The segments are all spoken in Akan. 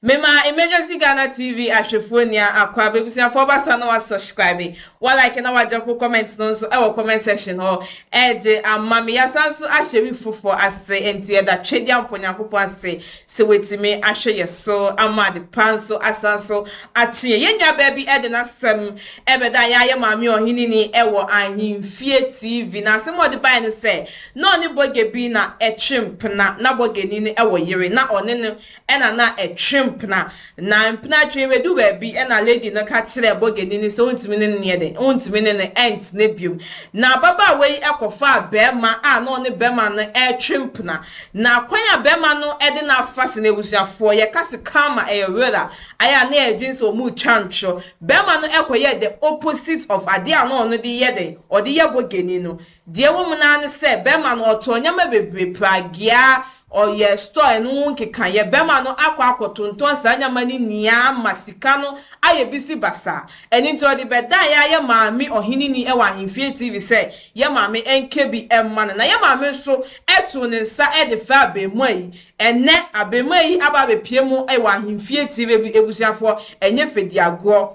Mema Emergency Ghana TV ahwɛfoɔ nia akɔ abebusuafoɔ ba so na wa subscribe, wa like na wa drop comment no nso ɛwɔ comment section hɔ ɛde ama me. Yɛasan nso ahyɛ wi foforɔ ase, nti yɛda Twedeɛ Ampo Nyankopɔn ase sɛ wɔatumi ahwɛ yɛ so ama ade pa nso asan so akye yɛn. Yɛn nua baa bi ɛde n'asɛm ɛbɛda yɛayɛ Maame Ɔheneni ɛwɔ Ahemfie TV, na asɛm a ɔde baeɛ no sɛ na ɔne bɔge bi na ɛtwe mpena, na bɔgeni no ɛwɔ yere, na ɔne no ɛna na ɛtwe mpena, na mpena twe bɛdu baabi ɛna lady no ka kyerɛ bɔgeni no sɛ ɔntumi ne no nyɛ den, ɔntumi ne no ɛntena biom. Na ababaawa yi ɛkɔfa bɛrima a na ɔne bɛrima no ɛtwe mpena, na kwan a bɛrima no ɛde n'afa so no, abusuafoɔ, yɛka se karma ɛyɛ real a, ayɛ a na yɛdwen sɛ ɔmu twa ntorɔ. Bɛrima no ɛkɔyɛ the opposite of adeɛ a na ɔno de yɛ den, ɔde yɛ bɔgeni no. Deɛ ɛwɔ mu naa ne sɛ bɛrima no ɔtɔn nneɛma bebree, pragea, ɔyɛ store, ɛno ho nkekaeɛ. Bɛrima no akɔ akɔtontɔn saa nneɛma no nyinaa ma sika no ayɛ bisi basa. Ɛno nti ɔde bɛda yɛ ayɛ Maame Ɔheneni ɛwɔ Ahemfie TV sɛ yɛ maame ɛnka bi ɛma no, na yɛ maame nso ɛto ne nsa ɛde fa abɛɛmoa yi. Ɛnɛ abɛɛmoa yi aba abɛpie mu ɛwɔ Ahemfie TV. Ebusuafoɔ, ɛnyɛ fɛdi agorɔ.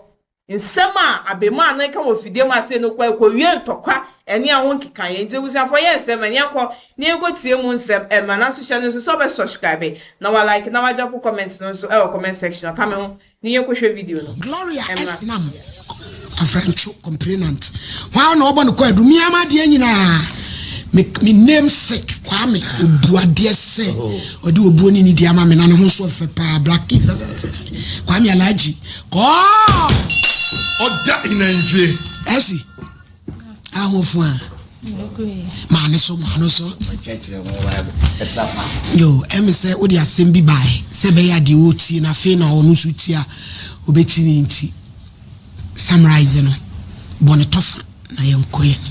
Nsɛm a abɛɛmoa no ka wɔ fidie mu ase no kɔ ɛkɔwie ntɔkwa ɛne aho nkekaeɛ. Nti abusuafoɔ, yɛ nsɛm ɛne yɛnkɔ ne yɛnkɔ tie mu nsɛm. Ɛma na nso hyɛ no nso sɛ ɔbɛ subscribe na wa like na wa drop comment no nso ɛwɔ comment section. Ɔka me ho ne yɛnkɔhwɛ video no. Gloria. Emma. Ɛsnam Afrantwo complainant wɔn na ɔbɔ no kɔ adu miama adeɛ nyinaa me namesake Kwame Obuadeɛ sɛ ɔde obuo ne ne di ama me, na ne ho nso ɔfɛ paa, black fɛfɛɛfɛ. Kwame Alhaji kɔɔ. Ɔda inanfie. Ɛsi ahofo a maane so, maano so yo. Ɛmi sɛ wode asɛm bi bae sɛ ɛbɛyɛ adeɛ wɔtie na afei na ɔno nso tie a obɛkyi ne nti summarize no, bɔ ne tɔfa na yɛnkɔ yɛn.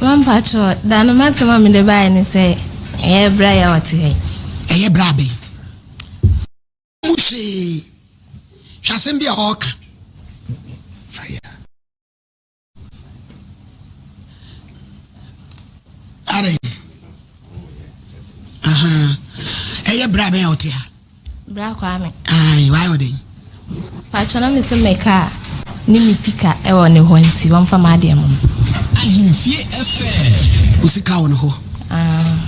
Mampatwɔ da no, masɛm a mede baeɛ ne sɛ ɛyɛ berɛ a yɛ ɔte ha yi. Ɛyɛ berɛ abɛn mu hwee. Hwɛ asɛm bi a ɔreka. Fire. Are aha, ɛyɛ berɛ abɛn a ɔte ha. Berɛ Kwame. Ai, wayɛ ɔdɛn? Patwɔ, na me sɛ meka ne me sika ɛwɔ ne hɔ, nti wɔmfa m'adeɛ mo. Ahemfie FM. Wo sika wɔ ne hɔ? Ah.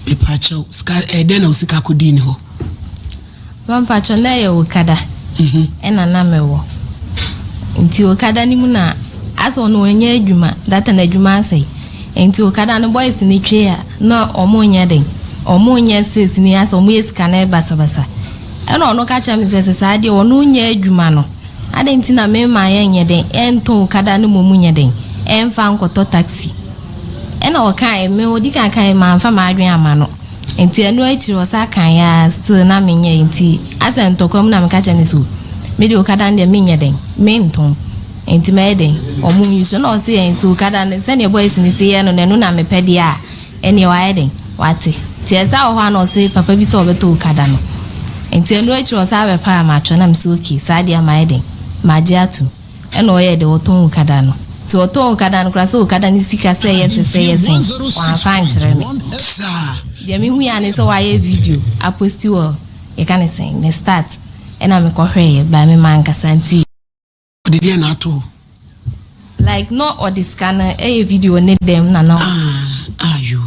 Mepakyɛw, sika ɛdɛn na wo sika kɔdii ne hɔ? Mampatwɔ, na ɛyɛ okada ɛna na mewɔ, nti okada no mu na asɛ ɔno ɔnyɛ adwuma data na adwuma asɛe, nti okada no boys ne twe a na ɔmo nyɛ den, ɔmo nyɛ sales ni, asɛ ɔmo yɛ sika no basabasa. Ɛna ɔno ka kyerɛ me sɛ saa deɛ ɔno nyɛ adwuma no ade, nti na mema yɛnyɛ den ɛntɔn okada no mmom nyɛ den ɛmfa nkɔtɔ taxi. Ɛna ɔkae me, ɔdi kan kae, mamfa m'adwene ama no, nti ɛno akyiri ɔsa kan ya still na menyɛ. Nti asɛ ntɔkwa mu na meka kyerɛ ne so mede okada no deɛ menyɛ den mentɔn, nti mɛyɛ den ɔmo nyi so. Na ɔse yɛn sɛ okada no sɛdeɛ boys ne se yɛ no na ɛno na mepɛ deɛ a, ɛneɛ wayɛ den wate. Nti ɛsa wɔ hɔ a na ɔse papa bi sɛ ɔbɛtɔ okada no, nti ɛno akyiri ɔsa bɛpa a matwɛ na mesɛ okay, saa deɛ mayɛ den magye ato. Ɛna ɔyɛ de ɔtɔn okada no, nti ɔtɔn okada no koraa sɛ okada no sika sɛ yɛ sɛ yɛ sɛn, wamfa ankyerɛ me. Saa. Deɛ mehu yɛ ane sɛ wayɛ video apost wɔ yɛka ne sɛn ne start, ɛna mekɔhwɛeɛ baa me ma ankasa nti. Ɔde deɛ na ato hɔ? Like no, ɔde sika no ɛyɛ video ne dɛm na Ah, ayo.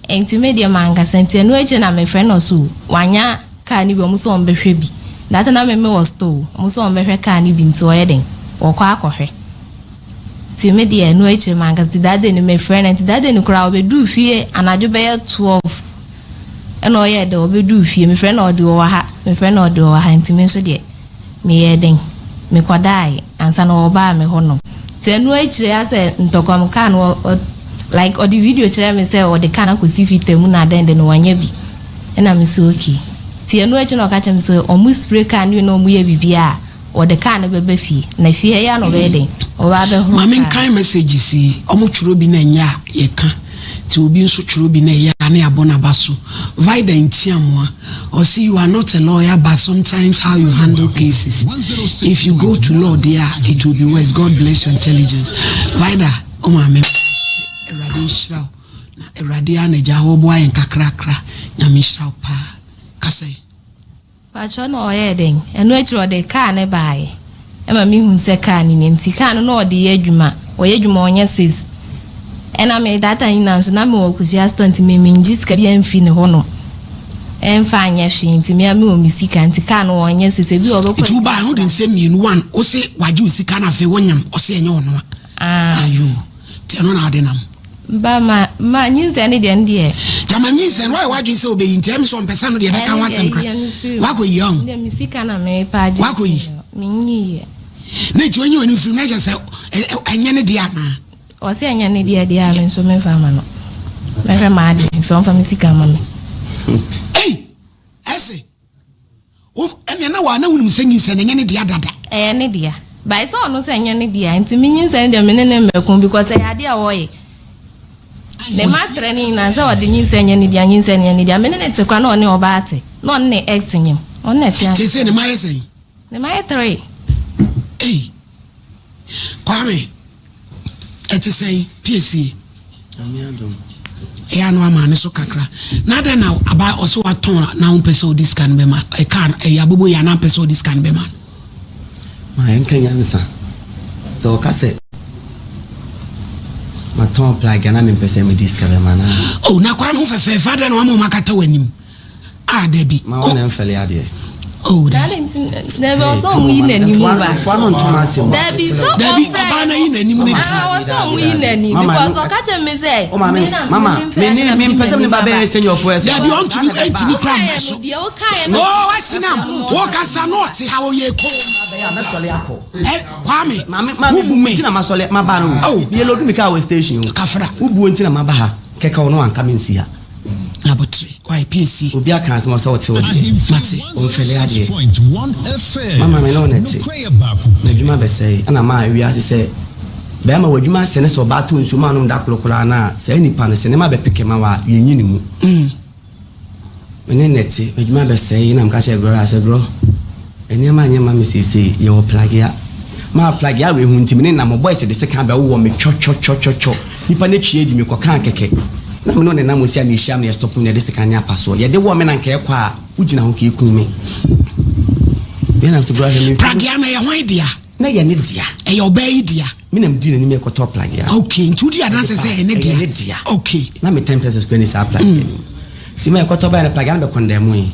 Nti me deɛ ma ankasa, nti ɛno akyi na mefrɛ no so wanya kaa no bi, ɔmo sɛ ɔmo bɛhwɛ bi data na meme wɔ store, ɔmo sɛ ɔmo bɛhwɛ kaa no bi, nti ɔyɛ den wɔkɔ akɔhwɛ. Nti me deɛ ɛno akyire ma ankasa, nti that day no mefrɛ no, nti that day no koraa ɔbɛduu fie anadwo bɛyɛ 12, ɛna ɔyɛ dɛ ɔbɛduu fie. Mefrɛ no ɔde ɔwɔ ha, mefrɛ no ɔde ɔwɔ ha, nti me nso deɛ meyɛ den mekɔdae ansa na ɔbaa me hɔ nom. Nti ɛno akyire asɛ ntɔkwam kaa no like ɔde video kyerɛ me sɛ ɔde kaa no akɔsi fita mu na adan de no wanya bi, ɛna me sɛ okay. Nti ɛno akyi na ɔka kyerɛ me sɛ ɔmo spray kaa no wie na ɔmo yɛ biribi a wɔde kaa no bɛba fie, na fie ha yi a na ɔbɛyɛ den ɔbɛba abɛhoro Maame kaa no. Nkan messages yi, ɔmo twerɛ bi na ɛnyɛ a yɛka, nti obi nso twerɛ bi na ɛyɛ a ne abɔ n'aba so. Vida Ntiamoa ɔsi, "You are not a lawyer, but sometimes how you handle cases, if you go to law there, it will be worse. God bless your intelligence." Vida, ɔmaame, Awurade nhyira wo. Na Awurade ara na agya hɔ boa yɛn kakrakra. Nyame nhyira wo paa. Kasa yi. Pakyɛw na ɔyɛɛ dɛn? Ɛno akyiri ɔde car no baeɛ ɛma me hu sɛ car no nie nti car no na ɔde yɛ adwuma ɔyɛ adwuma ɔnyɛ sales ɛna me that time nyinaa nso na me wɔ kosua store nti me mengye sika biara mfi ne hɔ nom ɛmfa nyɛ hwee nti me a me wɔ me sika nti car no ɔnyɛ sales ebi wɔ ɔbɛkɔ Nti wobaa no wode nsɛm mmienu one wose wagye wo sika na afei wonyam ɔse ɛnyɛ ɔno a ayoo. Nti ɛno na ade nam. Ba ma ma nyinsɛn ne deɛ no deɛ. Gyama nyinsɛn no wayɛ w'adwene sɛ wobɛyi nti ɛmi sɛ ɔmpɛ sɛ no deɛ ɛbɛka ho asɛm kora. Wakɔ yi ɔho. Deɛ me sika na merepa agye. Wakɔ yi. Menyi yɛ. Na nti onyi w'ani firi mu na kyerɛ sɛ ɛnyɛ ne deɛ anaa. Ɔsɛ ɛnyɛ ne deɛ deɛ a me nso memfa ama no. Mɛhwɛ m'ade nti ɔmfa me sika ma me. Ei! Ɛse. Wo ɛnneɛ na waa na wonim sɛ nyinsɛn no ɛnyɛ ne dea dada. Ɛyɛ ne dea. But sɛ ɔno sɛ ɛnyɛ ne dea nti me nyinsɛn deɛ me ne no mmɛko because ɛyɛ adeɛ a ɔyɛ. Ne mma trɛ no nyinaa sɛ ɔde nyinsɛn nyɛ ne dea nyinsɛn nyɛ ne dea. Me ne no te koraa na ɔne ɔbaa te na ɔne ne ex nyem. Ɔno na ɛte ase. Seesei ne mma yɛ sɛn? Ne mma yɛ tree. Ei! Kwame, ɛte sɛn? Piesie. Nyame adom. Ɛyɛ ano ama ne so kakra. Na adɛn na aba ɔsɛ watɔn na wompɛ sɛ ɔde sika no bɛma ɛka ɛyɛ abobo yɛ anaa mpɛ sɛ ɔde sika no bɛma no? Ma yɛnka nyansa. Sɛ ɔka sɛ matɔn plug a na mempɛ sɛ mede sika bɛma no a. Oh, na Kwame ho fɛfɛɛfɛ adɛn na wama wɔn akata w'anim? Ah, dabi. Ma wɔn na mfɛle adeɛ. Oh, dabi. Dabi ɔsɛ ɔmo yi n'anim ba. Dabi sɛ ɔfrɛ. Dabi ɔbaa na yi n'anim ne di. Ah, ɔsɛ ɔmo yi n'anim because ɔka kyerɛ mi sɛ. O maame, mama, me ne me mpɛ sɛ me ba bɛyɛ senior fo ɛsɛ. Dabi ɔntumi ɛntumi kura mma so. Oo asinam, wɔkasa na ɔte ha ɔyɛ koom. Ɛ Kwame, wo bu me. Nti na ma sɔle ma ba no. Oh, mi yɛ lodu mi kaa wɔ station o. Kafra. Wo buo nti na ma ba ha. Kɛkɛ ɔno anka mi nsi ha. Abotre, why piesie. Obi aka asɛm ɔsɛ ɔte wo deɛ. Mate. Ɔmfɛle adeɛ. Mama me ne wo na ɛte. M'adwuma bɛsɛe ɛna maa wiase sɛ bɛɛma w'adwuma asɛe na sɛ ɔbaa tɔ nsuo ma anom da koro koraa no a saa nipa no sɛ nneɛma bɛpeke ma wo a yɛnyi ne mu. Me ne no te, m'adwuma bɛsɛe na meka kyerɛɛ Gloria sɛ, Glo, nneɛma nyɛ mma me seesei, yɛwɔ Plagea. Maa Plagea wei ho nti, me ne nam, boys de sekan bɛwowɔ me twɔtwɔtwɔtwɔtwɔ. Nnipa no twi adi me kɔkaa kɛkɛ. Na me ne ɔnenam osi a mehyia no, yɛstɔpo no, yɛde sekan ne apasoɔ. Yɛde wɔ me na nka ɛkɔ a, wogyina hɔ nka ɛkum me. Me nam sɛ, Gloria hwɛ me mfe no. Pragea no, ɛyɛ hwan dea? Na ɛyɛ ne dea. Ɛyɛ ɔbaa yi dea. Me na medii n'anim rekɔtɔɔ plagea. Okay, nti wodi adanse sɛ ɛyɛ ne dea? Ɛyɛ ne dea. Okay. Na me ten pesos koraa nni saa plagea no mu. Nti ma yɛkɔtɔ baeɛ no, plagea no bɛkɔndɛmoe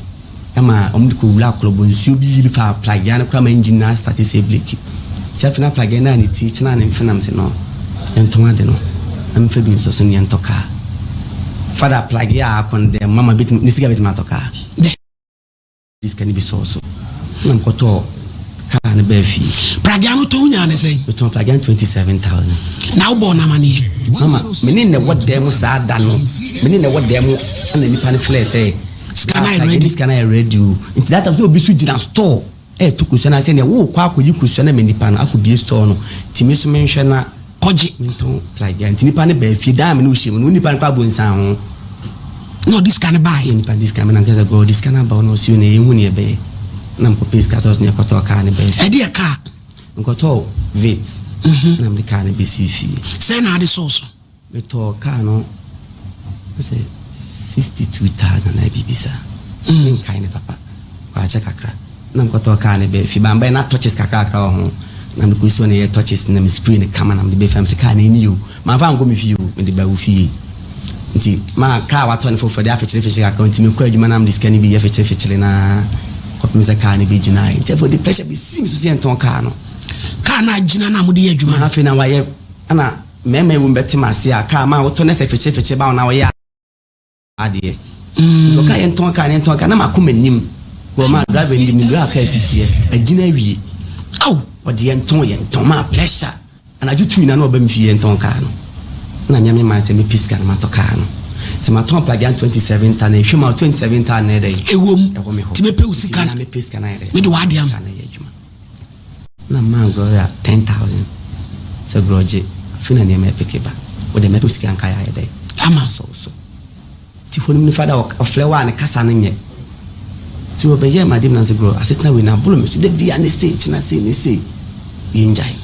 ma wɔde kɔwuraa korɔbɔ. Nsuo bi yiri faa plagea no koraa ma engine no astate sɛ ɛbreki. Nti afei na plagea no a ne ti kyena ne mfe nam se no, yɛntɔn ade no na memfa bi nsɔ so na yɛntɔ kaa. Fada plagea a akɔndɛm mama bɛtumi, ne sika bɛtumi atɔ kaa. Mede sika no bi sɔɔ so na mekɔtɔɔ kaa no baa fie. Pragea no tɔn wonyaa no sɛn? Metɔn pragea no 27,000. Na wobɔɔ no amaneɛ? Mama, me ne na ɛwɔ dan mu saa da no. Me ne na ɛwɔ dan mu ɛna nipa no frɛɛ sɛ. Sika no ayɛ ready. Sika no ayɛ ready o. Nti that time sɛ obi so gyina store ɛɛto kosua no anaasɛ nea worekɔ akɔyi kosua no ama nipa no akɔbie store no. Nti me nso menhwɛ na. Kɔgye. Mentɔn pragea. Nti nipa no baa fie, dan a me ne wo hyia mu no, wo nipa no koraa bɔ nsan ho. Na ɔde sika no baeɛ. Na nipa no de sika no baeɛ. Na meka sɛ, God, ɔde sika no aba o. Na ɔse, o na yɛnhu nea ɛbɛyɛ. Na mekɔpɛɛ sika sɛ ɔse na yɛkɔtɔɔ kaa no baa fie. Ɛdeɛ kaa? Mekɔtɔɔ Vitz. Na mede kaa no bɛsii fie. Sɛn na ade sɔɔ so? Metɔɔ kaa no sɛ 62,000 anaa biribi saa. Menkae no papa. Wakyɛ kakra. Na mekɔtɔɔ kaa no baa fie. Bambɛn na touches kakrakra wɔ ho. Na mekɔsi hɔ na ɛyɛ touches na me spray no kama na mede baa fie. Na mese kaa no ɛni o. Mamfa ankɔ me fie o, mede baa wo fie. Nti ma kaa a watɔ no foforɔ de afekyerefekyere kakra nti mekɔ adwuma na mede sika no bi yɛ fekyerefekyere no ara kɔpem sɛ kaa no bɛgyinaeɛ. Nti afei ɔde pressure bɛsii me so sɛ yɛntɔn kaa no. Kaa no agyina no a mode yɛ adwuma no. Afei na wayɛ ɛna mmarima yi wom bɛte m'ase a kaa ma wotɔ na sɛ fekyerefekyere ba wo na woyɛ adeɛ. Nti ɔkaa yɛntɔn kaa no yɛntɔn kaa no na m'akoma nnim. Wɔ maa driver no de menim a kaa si teɛ agyina awie. Ao! Ɔde yɛntɔn yɛntɔn maa pressure. Anadwo tuu na na ɔba me fie yɛntɔn kaa no. Na mea me man sɛ mepɛ sika na matɔ kaa no. Sɛ matɔn pragea no 27 ta na ehwɛ mu a 27 ta na ɛyɛ dɛn? Ɛwom. Ɛwɔ me hɔ. Nti mepɛ wo sika no. Nti mepɛ sika no ayɛ dɛn? Mede w'adeɛ ama. Kaa no ayɛ adwuma. Na maa Gloria 10,000 sɛ Glor gye, afei na nneɛma repeke ba. Wo deɛ mɛpɛ wo sika nkaeɛ ayɛ dɛn? Ama. Asɔ wo so. Nti hɔ nom no fada ɔfrɛ wo a ne kasa no nyɛ. Nti ɔbɛyɛɛ me adeɛ bi na mese Glor asetena wei no aboro me so, da biara ne sei, kyena sei ne sei, yɛngyae.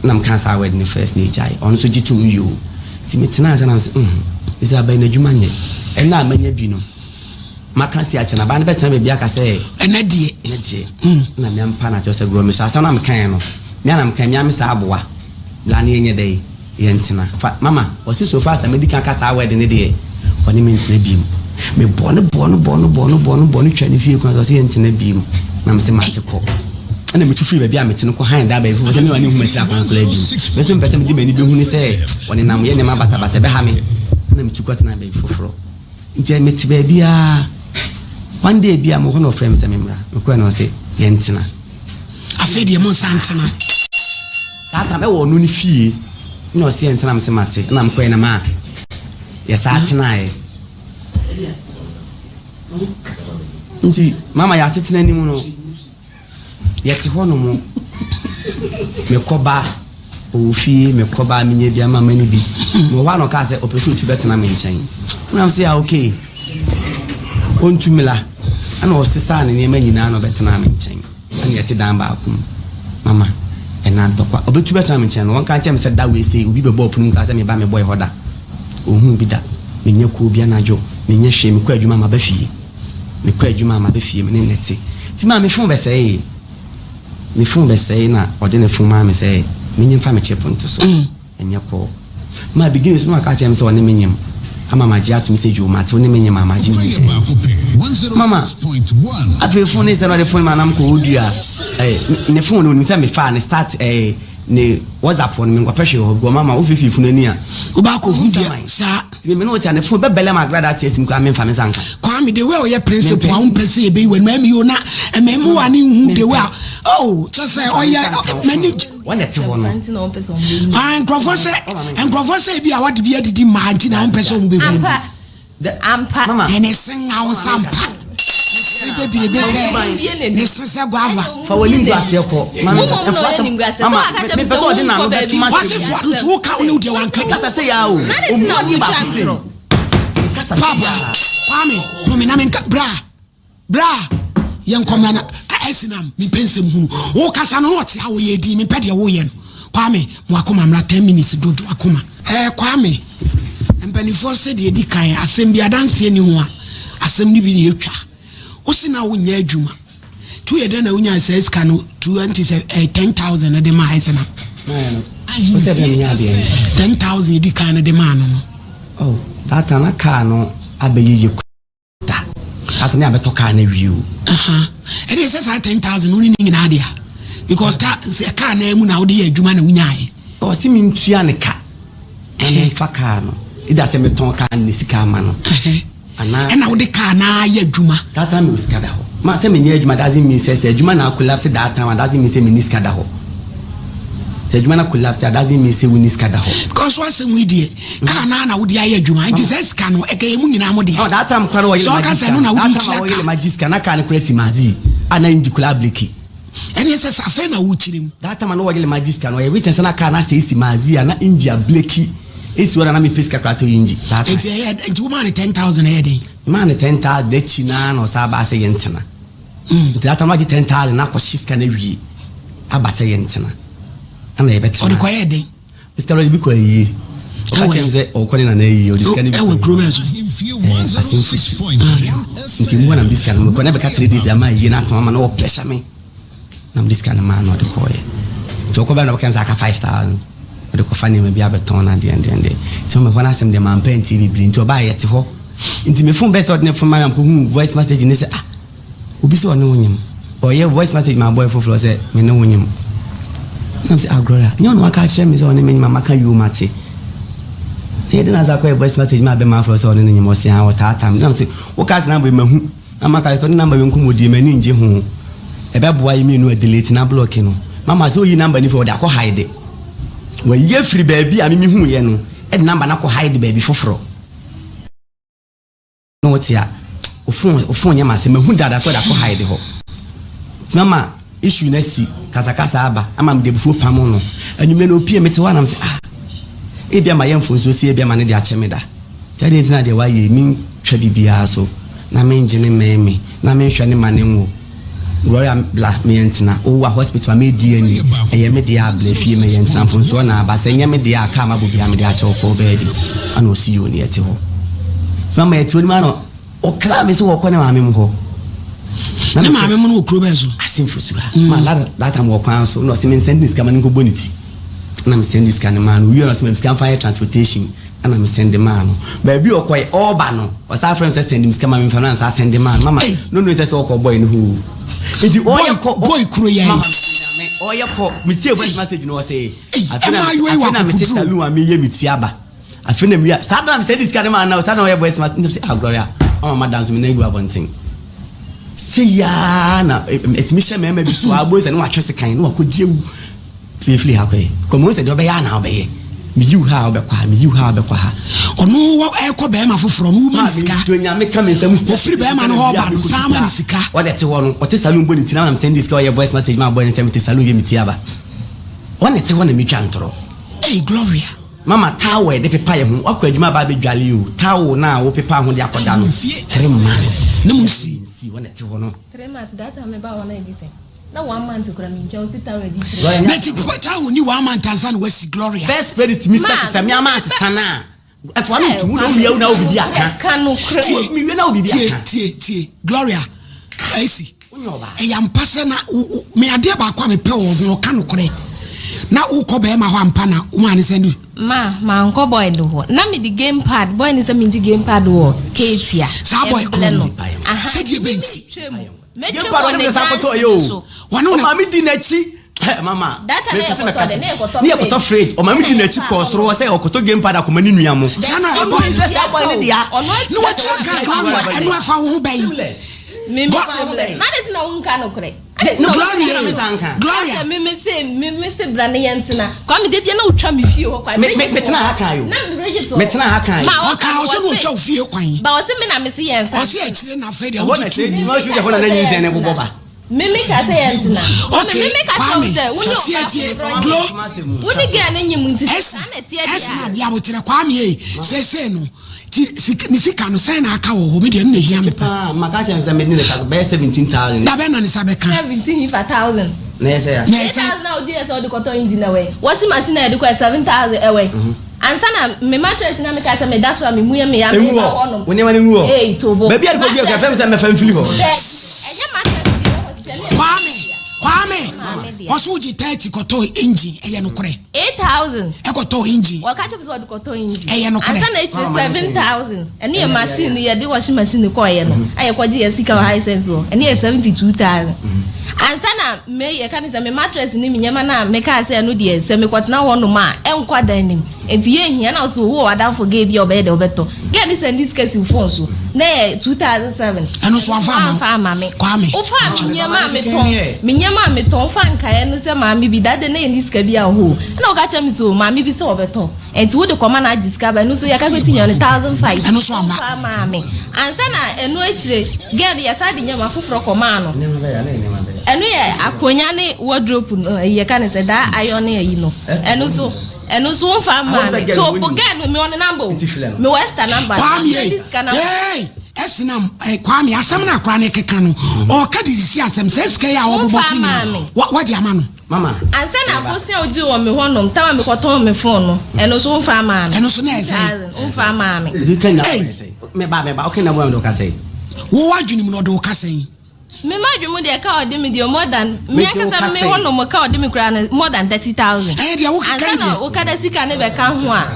Na mekaa saa word no first na ɛgyae. Ɔno nso gye tom yoo. Nti metenaa ase na mese mm. Ɛsɛ aban no adwuma nyɛ. Ɛna a manya bi no, maka si akyɛ no, aban no bɛtena baabi aka sɛ. Ɛnɛ deɛ. Ɛnɛ deɛ. Ɛna mea mpa na kyerɛ sɛ gorɔ me so. Asɛm no a mekaeɛ no, mea na mekaeɛ, mea me saa aboa. Bla ne yɛnyɛ dɛn? Yɛntena. Fa, mama, ɔse so far as a madi kan aka saa word no deɛ, ɔne me ntena biom. Me bɔɔ no bɔɔ no bɔɔ no bɔɔ no bɔɔ no bɔɔ no twaa ne fie kwan so, ɔse yɛntena biom. Na mese mate kɔ. Ɛna metu firii baabi a mete no kɔ hann dan baabi foforɔ sɛ me ma ne nhu m'akyiri akwan koraa bio. Me nso mepɛ sɛ mede m'ani bɛhu no sɛ ɔnenam yɛ nneɛma basabasa, ɛbɛha me. Ɛna metu kɔtenaa baabi foforɔ. Nti mete baabi ara, one day bi a mewɔ hɔ na ɔfrɛɛ me sɛ memmra. Mekɔɛ na ɔse yɛntena. Afei deɛ monsan ntena. That time ɛwɔ ɔno ne fie na ɔse yɛntena mese mate. Ɛna mekɔɛ na ma yɛsan tenaeɛ. Nti mama yɛ asetena ni mu no yɛte hɔ nom mekɔ ba ɔwɔ fie mekɔ ba menya bi ama mani bi mewɔ hɔ a na ɔkaa sɛ ɔpɛ sɛ ɔtu bɛtena me nkyɛn na m sɛ ah okay ɔntu mela ɛna ɔsesaa ne nneɛma nyinaa na ɔbɛtena me nkyɛn. Ɛna yɛte dan baako mu. Mama, ɛna ntɔkwa. Ɔbɛtu bɛtena me nkyɛn no, wɔnka nkyerɛ me sɛ da wei sei, obi bɛbɔ ɔpono mu koraa sɛ me ba mebɔe hɔ da. Ɔnhuu bi da. Menyɛ kuo bi anadwo, menyɛ hwee, mekɔ adwuma a maba fie. Mekɔ adwuma a maba fie, me ne no te. Nti maa me fon bɛsɛee. Me fon bɛsɛee na ɔde ne fon maa me sɛ menye mfa me chip nto so. Ɛnyɛ kɔɔ. Ma beginning so na waka akyerɛ me sɛ ɔne me nyem ama magye atom sɛ dwoo mate wo ne me nyem a magye nyinsɛn. Mama, afei phone ne sɛ na ɔde phone ma nam kɔ wodua eh, ne phone no onim sɛ mefaa ne start eh, ne WhatsApp no menkɔpɛ hwee wɔ hɔ because mama wofifii funu ani a Wobɛakɔ hu deɛ saa. Nti me ne wo te a ne phone bɛbɛlɛ ma agrada ate asim koraa memfa me nsa nka. Kwame the way a ɔyɛ principle a wompɛ sɛ yɛbɛyi w'anim ɛmi o na mmɛɛmuwa ne nhu the way a oh kyɛ sɛ ɔyɛ m'ani gye. Wɔn na ɛte hɔ no. Ah, nkurɔfoɔ sɛ nkurɔfoɔ sɛ ebi a wɔde bi adidi mmaa nti na wɔmpɛ sɛ wɔn bɛhu no. Ampa. Ɛne se nhaw sa mpa. Ne se bebrebe sɛ ne se sɛ guava. Fa w'anim gu aseɛ kɔ. Mama, mama, mepɛ sɛ ɔde n'ano bɛto m'asɛm. Wase fo ano nti woka wo ne wo deɛ wanka bi. Kasa sɛ yaa o. Ɔmu adeɛ baako sɛ. Kasa sɛ Papa, yaa. Kwame, home na menka bra. Bra yɛnkɔ mmra na Asinam mempɛ nsɛm hunu wo kasa no na ɔte ha ɔyɛ din mempɛ deɛ woyɛ no Kwame mo akoma mmra 10 minutes dodo akoma. Ɛɛ Kwame mpanifoɔ sɛ deɛ ɛdi kan asɛm bi adanseɛ ni ho a asɛm no bi na ɛtwa wo se na wonyɛ adwuma nti woyɛ dɛn na wonyaa saa sika no 20 sɛ ɛɛ 10,000 no de maa Asinam 10,000 ɛdi kan no de maa no no. Oh that time na car no abɛyɛ yie. Da. Ata ne abɛtɔ car no awie o. Aha. Ɛdeɛ sɛ saa 10,000 no ne ne nyinaa dea. Because ta sɛ car no mu na wode yɛ adwuma na wonyaeɛ. Ɔse mentua ne ka na memfa car no. Either sɛ metɔn car no ne sika ama no. Anaa. Ɛna wode car no ara yɛ adwuma. That time mewɔ sika da hɔ. Ma sɛ menyɛ adwuma doesn't mean sɛ sɛ adwuma na acollapse that time a doesn't mean sɛ menni sika da hɔ. Sɛ adwuma no collapse a doesn't mean sɛ wonni sika da hɔ. Because w'asɛm yi deɛ car no ara na wode ayɛ adwuma nti saa sika no ɛka yɛn mu nyinaa mo dea. Oh, that time koraa na wɔyere Sɛ ɔka magye sɛ sika ɛno na no. wode That time a tua wɔyere ka. magye sika na car no koraa si magye a na engine koraa abreki. Ɛneɛ sɛ sɛ afei na wokyerɛ mu. That time a na wɔyere magye sika no ɔyɛ witness sɛ na car no asɛe si magye a na engine abreki esi hɔ na na mepɛ sika koraa tɔ engine that time. Nti ɛyɛ nti womaa no 10,000 ɛyɛ dɛn? Memaa no 10,000 akyi no ara na ɔsan baa sɛ yɛntena. Nti that time wagye 10,000 na akɔhye sika no awie aba sɛ yɛntena. Ɛna yɛbɛtena. Ɔde kɔyɛɛ dɛn? Sika no ɔde bi kɔ ayie. Ɔka kyerɛ me sɛ ɔkɔ ne nana ayie, ɔde sika no bi kɔ ayie. Ɛwɔ kuro bɛn so? Ɛɛ Asenfu. Nti mu hɔ na mede sika no mekɔ na ɛbɛka 3 days ama ayie no atena ama na ɔpressure me. Na mede sika no maa no ɔde kɔɔeɛ. Nti ɔkɔ bɛɛ na ɔbɛka me sɛ aka 5,000. Ɔde kɔfa nneɛma bi abɛtɔn na deɛn deɛn deɛn. Nti mehɔ no asɛm deɛ mampɛ antie bebree. Nti ɔbaa yɛte hɔ. Nti me phone bɛɛ sɛ ɔde ne phone maa me a mekɔhuu voice message ne sɛ ah obi sɛ ɔne wo nyem. Ɔyɛ voice message maa boy foforɔ sɛ me ne wo nyem. Na me sɛ ah Gloria nyɛ ɔno waka akyerɛ me sɛ ɔne me nyem a maka yoo mate. Na yɛde na asa akɔyɛ voice message maa bɛma aforɔ sɛ ɔne ne nyem ɔse ah ɔtaataa me. Na me sɛ woka sɛ number yi mahu na maka sɛ ɔne number yi nkɔmmɔdie m'ani ngye ho. Ɛbɛboa yi mmienu a delete na block no. Mama sɛ oyi number no fi ɔde akɔ hide. Wayi afiri baabi a me mehuiɛ no de number no akɔ hide baabi foforɔ. Na ɔte a, wo phone wo phone nyɛ m'asɛm mahu dada sɛ ɔde akɔ hide hɔ. Nti mama issue no asi, kasakasa aba ama mede abufuo pamo no. Anwummerɛ no ɔpie mete hɔ a na mesɛ ah, ebia mayɛ mfomsoɔ sei ebia ma no de akyɛ me da. Nti adɛn nti na deɛ wayɛ yi mentwa biribiara so na mengye no mmɛn me na menhwɛ no mma no nwo. Gloria bla me yɛ ntena o wa hospital a me di ani ɛyɛ me deɛ a bla fie me yɛ ntena mfonsoɔ na aba sɛ nyɛ me deɛ a kaa mabɔ bia me de akyɛ wo kɔɔ baabi ana ɔsi yoo ne yɛte hɔ. Nti mama yɛte hɔ nim ara na ɔkra me sɛ wɔkɔ ne maame mu hɔ. Na ne maame mu no wɔ kuro bɛn so? Asenfo so ha. Mm. Ma that, that time wɔ kwan so na ɔsɛ me nsɛn de sika ma ne nkɔbɔ ne ti. Na me sɛn de sika no maa no. Owie na ɔsɛ ma sika mfa yɛ transportation. Ɛna me sɛn de maa no. Baabi ɔkɔɛ ɔɔba no ɔsan frɛ me sɛ sɛn de me sika ma me mfa no na me san sɛn de maa no. Mama no no sɛ sɛ ɔkɔ boy no hɔ o. Nti ɔyɛ kɔ boy kuro yɛ. Mama ɔyɛ kɔ me tie voice message no ɔsɛ. Afei na me te saloon a meyɛ me ti aba. Afei na mewia saa da na mesɛ de sika no maa no saa na ɔyɛ voice message sɛ ah Gloria mama madam so me nan gu abɔnten. Sɛ yaa na ɛtumi hyɛ mmarima bi so a wobɛhu sɛ ne watwe sekan ne wakɔgye awu. Firi ha kɔɛ kɔ mehu sɛ deɛ ɔbɛyɛ a na wobɛyɛ. Meyi wo ha a wobɛkɔ ha, meyi wo ha a wobɛkɔ ha. Ɔno wɔ ɛkɔ bɛrima foforɔ no woma ne sika. Nyame ka me nsɛm Ofiri bɛrima no hɔ ba no san ma ne sika. Ɔde te hɔ no ɔte saloon bɔ ne ti na na mesɛn de sika ɔyɛ voice message ma abɔ ne sɛ mete saloon yɛ me ti aba. Ɔne te hɔ na metwa ntorɔ. Ei Gloria. Mama towel yɛde pepa yɛ ho wakɔ adwuma aba abɛdwale o towel no a wo pepa ho de akɔda no 3 months na mu nsi nsi hɔ na ɛte hɔ no. 3 months that time meba hɔ na ɛdi sɛn na 1 month kora mentwa wo si towel di 3 na ti pepa towel ni 1 month ansa na wasi Gloria. Best spread tumi sɛ sɛ me ama asesa no a ɛfa no ntumu na owia wo na wo bibi aka tie mewie na wo bibi tie aka tie tie Gloria ɛsi. Ɛyɛ ampa sɛ na me adeɛ baako a mepɛ wɔ ho ɔka nokorɛ na wokɔ bɛrima hɔ ampa na womaa ne sɛn du. Ma mankɔ boy no hɔ na mede game pad boy no sɛ mengye game pad wɔ Ketia. Saa boy korɔ no sɛdeɛ bɛnti. Game pad ɔne me sa akɔtɔ yɛ o. Wɔne wo na. Ɔma di n'akyi. Mama, mepɛ sɛ mɛka sɛ ne yɛkɔtɔ fridge ɔma me di n'akyi kɔɔ soro hɔ sɛ ɔkɔtɔ game pad akɔma ne nua mo. Saa na ɛbɔ sɛ saa boy ne dea. Ne watua ka Gloria ɛno ɛfa wo ho bɛn. Gloria Gloria. Metena ha kan yo. Metena ha kan yo. Ɔka ɔsɛ na ɔtwa ofie kwan. Ɔsɛ akyire na afei deɛ wogye tu. Ɛhɔ na na nyinsɛn ne bobɔ ba. Mimi ka sɛ yɛn tena. Okay, Mimi ka kyerɛ Kwame, sɛ wo ne tie ɔbaa tie, foforɔ Glo. Wo ne girl ne nyim nti Ɛsi, saa na ɛteɛ ɛsi deɛ na a. yabokyerɛ Kwame ei, seesei no, ti sika, ne sika no sɛn na aka wɔ hɔ, me deɛ ɛno na ehia me paa. Paa, maka kyerɛ no sɛ mede ne ka bɛyɛ 17,000. Da bɛn na ne nsa bɛka? 17 fa thousand. Na ɛyɛ sɛ ya. Na ɛyɛ sɛ. 8,000 na wogye yɛ sɛ wode kɔtɔ engine na wɛ. Washing machine a yɛde kɔɛ 7,000 ɛwɛ. Ansa na me mattress na meka sɛ meda so a me mu yɛ me ya Engu meba hɔ. hɔnom. Wo nneɛma no ngu hɔ. Ei, tobo. Baabi a de kɔgu akura fɛm sɛ mɛfa mfiri hɔ. Daabi, ɛnyɛ mattress deɛ wɔ hɔ sɛ me. Kwame, Kwame, Maame deɛ. ɔso wogye 30 kɔtɔɔ engine, ɛyɛ nokorɛ? 8,000. Ɛkɔtɔɔ engine. Wɔka kyerɛ me sɛ ɔde kɔtɔɔ engine. Ɛyɛ nokorɛ? Ansa na akyire 7,000. Ɛno yɛ machine no yɛde washing machine kɔeɛ no a yɛkɔgye yɛ sika wɔ Hisense hɔ. Ɛno yɛ 72,000. Ansa na me yɛka ne sɛ me mattress ne me nneɛma no a mekaa sɛ ɛno deɛ sɛ mekɔtena hɔnom a ɛnkɔ adan no mu. Enti yɛnhia na ɔse wowɔ w'adamfo girl bi a ɔbɛyɛ dɛ ɔbɛtɔ. Girl no sɛnde sika si wo phone so na ɛyɛ 2007. Ɛno nso wamfa amma wo? Wamfa amma me. Kwame, Wofaa me mekyɛ. nneɛma a metɔn, me nneɛma a metɔn, wofaa nkaeɛ no sɛ maame bi, that day na yɛnni sika biara wɔ hɔ o. Ɛna woka kyerɛɛ me sɛ o maame bi sɛ ɔbɛtɔ. Enti wode kɔma no agye sika ba, ɛno nso yɛka sɛ tinya no 1005. Ɛno nso amma. Womfa maa me. Ansa na ɛno akyire, girl no yɛsan de nneɛma foforɔ kɔmaa no. Ɛno yɛ akonya ne wardrobe no, ɛyi yɛka ne sɛ daa iron ne ayi no. Ɛno nso, ɛno nso womfa mmaa me. To girl no, mewɔ ne number o. Mewɔ Esther number. Kwame Masɛnde sika no ama. Hey! Ɛsenam, eh, Kwame, asɛm no akora no keka no, ɔka de sisi asɛm, sɛ sika yi a wɔbobɔ Womfa so mmaa nyinaa, me. wɔde ama no. Mama. Ansa na bosea a wogyee wɔ me hɔ nom, tam a mekɔtɔn me phone no, ɛno nso womfaa maa me. Ɛno nso na ɛyɛ sɛn? 2000, womfaa maa me. Di kan na Ei! ɛyɛ sɛn? Meba, meba, okay na boa me de wo ka sɛn? Wo w'adwene mu no ɔde wo ka sɛn? Me m'adwene mu deɛ ka a ɔde me deɛ more than, me Mede wo ankasa ka me sɛn? hɔ nom ka a ɔde me koraa no more than 30,000. Ɛyɛ deɛ wokeka Ansa yi na deɛ. Okada sika no bɛka ho a,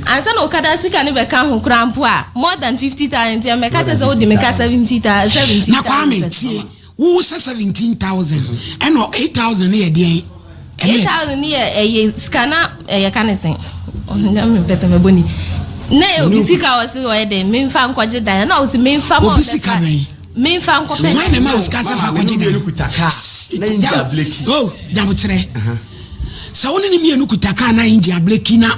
ansa na Okada sika no bɛka ho koraa mpo a, more than 50,000 nti ɛmmɛka kyerɛ sɛ wode me ka 70,000, 17,000 Na Kwame, pɛ. tie, Wo sɛ 17,000 ɛna 8,000 no yɛ deɛn? Ɛno yɛ. 8,000 no yɛ ɛyɛ sika na ɛyɛ ka ne sɛn? Ɔno mempɛ sɛ mɛbɔ ni. Na ɛyɛ obi sika a ɔse ɔyɛ dɛn memfa nkɔgye dan na ɔse memfa ma Obi sika bɛn? Memfa nkɔpɛ Hwan na ɛma wo sika sɛ fa kɔgye dan? kuta kaa na engine ableki. Oh, nyaboterɛ. Sɛ wo ne ne mmienu kuta kaa na engine ableki na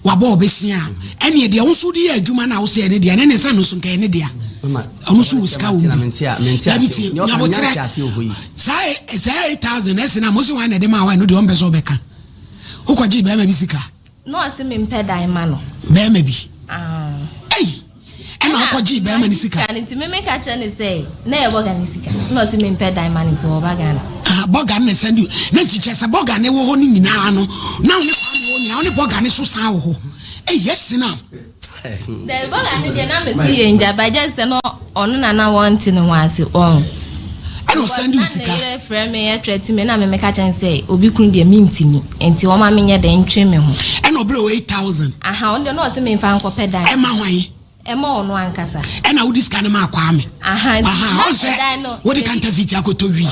wabɔ ɔbɛsia a, ɛneɛ deɛ wo nso wode yɛ adwuma no a wo sɛ ɛne dea no, ɛne sɛ no nso nka ɛne dea. Ɔno nso wɔ sika wɔ mu bi. Dabi tie, nyaboterɛ. Saa saa 8000 ɛsɛ na mo se hwan na ɛde maa wa ɛno deɛ ɔmpɛ sɛ ɔbɛka. Wokɔgyee bɛrima bi sika. Na ɔse mempɛ dan ma no. Bɛrima bi. Ah. Ei! Ɛna wokɔgyee bɛrima no sika. Sika no nti me meka kyerɛ no sɛ na ɛyɛ bɔga ne sika. Na ɔse mempɛ dan ma no nti ɔba Ghana. Ah, bɔga no na ɛsɛn de na nti kyerɛ sɛ bɔga no wɔ hɔ no nyinaa no na wo ne Kwame wɔ nyinaa wo ne bɔga no so san wɔ hɔ. Ei, yɛsi na. Dabi bɔga no deɛ na mese yɛ ngya but just sɛ no ɔno na na wɔnte ne ho ase ɔn. Ɛna ɔsan de wo sika. Na ne yere frɛ me ɛtrɛte me na me meka kyerɛ no sɛ obi kunu deɛ mentimi nti ɔma menyɛ dɛn ntwe me ho. Ɛna ɔbrɛ wo 8000. Aha ɔno deɛ na ɔse memfa nkɔpɛ dan. Ɛma hwan? Ɛma ɔno ankasa. Ɛna wode sika no maa Kwame. Aha nti Aha na ɔn sɛ ɛdan no. wode counterfeit akɔtɔ wii.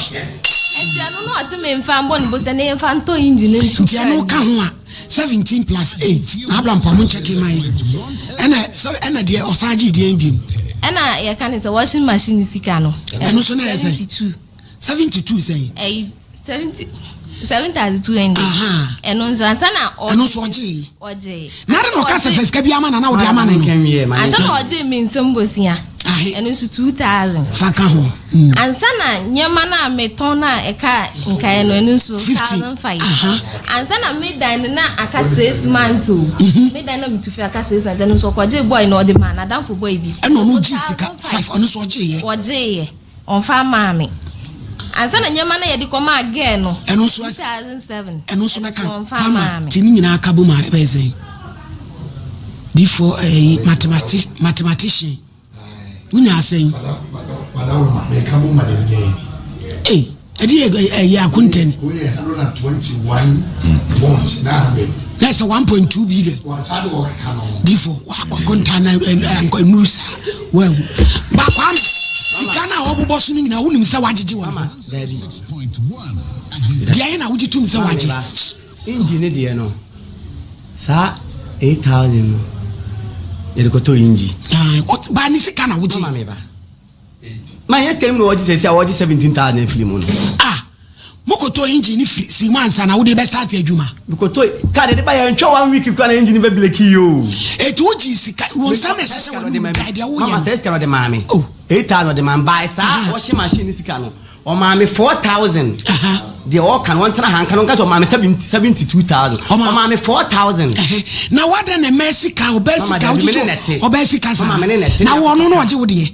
Nti ɛno na ɔse memfa mbɔ ne bosea na yɛmfa ntɔ engine nto Nti car ɛno no ka mu. ho a 17 plus 8 na abla mpa mo nkyɛke ma yɛn. Ɛna sɛ ɛna deɛ ɔsan gyee deɛn biom? Ɛna yɛka ne sɛ washing machine sika no. Ɛno nso na ɛyɛ sɛn? 72. 72 sɛn? Ɛyi 70 7200. Ɛno nso ansa na ɔgye. Ɛno nso ɔgyee. Ɔgyee. Na ade na ɔka sɛ fa sika bi ama na na wode ama no no. Ansa na ɔgyee me nsam bosia. Ɛno nso 2000. Fa ka ho. Ansa na nneɛma no a metɔn no a ɛka nkaeɛ no ɛno nso 1005. Ansa na me dan no na aka 6 months o. Me dan na metu fi aka 6 months ɛno nso ɔkɔgyee boy na ɔde maa n'adamfo boy bi. Ɛna ɔno gyee sika 5 ɔno nso ɔgyeeɛ. Ɔgyeeɛ. Ɔmfa mmaa me. Ansa na nneɛma no a yɛde kɔmaa girl no. Ɛno nso 2007. Ɛno nso bɛka. Ɔmfa Fa ma. mmaa me. Nti ne nyinaa ka bom a ɛbɛyɛ sɛn? D4 ɛyi mathemati mathematician. Wonya asɛn? Madawoma, meka bom ma deɛ menyɛ yi. Ei, ɛde yɛ ɛyɛ akontɛn. Woyɛ 121.900. Na ɛsɛ 1.2 billion. Wɔn de wɔkeka no. D4 akonta na ɛnuru saa. Wahu. Ba Kwame, sika no a wɔbobɔ so no nyinaa wonim sɛ wagyegye wɔ ne ho. Deɛ na wogye tom sɛ wagye. Engine ne deɛ no, saa 8000 no yɛde kɔtɔ engine. Ba ne sika na wogye. Mama me ba. Ma yɛ sika no mu na wɔgye sɛsi a wɔgye 17,000 afiri mu no. Ah, mokɔtɔ engine no firi si mu ansa na wode bɛ start adwuma. Mekɔtɔ kaa de de ba yɛ ntwa one week kura na engine bɛ bleki yi o. Eti wogye sika wɔn nsa na ɛhyehyɛ wɔn mu gyae deɛ woyɛ no. Mama sɛ sika no ɔde maa me. Oh. 8,000 ɔde maa me baa saa washing machine ne sika no ɔmaa me 4,000. Deɛ ɔka no ɔntena ha nka no nka sɛ ɔmaa me 72,000. Ɔmaa me 4,000. Na wada na ɛmɛ sika ɔbɛ sika wogyegye ɔbɛ sika saa. Mama me ne nɛte. Na wɔn no na ɔgye wo deɛ.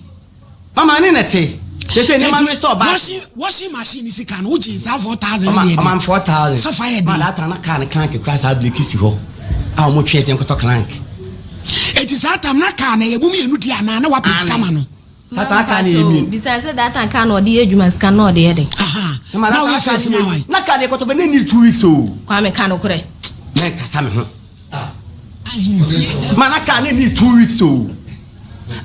Mama ne nɛte. Sese nneɛma no store back. Washing washing machine ni sika no wogye saa 4,000 deɛ. Ɔmaa me 4,000. Sɛ fa yɛ den. Ma that na car no crank kura saa bleki si hɔ a wɔn twɛn sɛ nkɔtɔ crank. Eti saa tam na car na yɛ mu mmienu di anaa na wapɛ sika ma no. Tata car no yɛ mmienu. Bisa sɛ that time car na ɔde yɛ adwuma sika na ɔde yɛ den. Na woyɛ sɛ sima wan. Na car no yɛkɔtɔ bɛ ne need 2 weeks o. Kwame ka nokorɛ. Mɛ nkasa me ho. Ma na car no need 2 weeks o.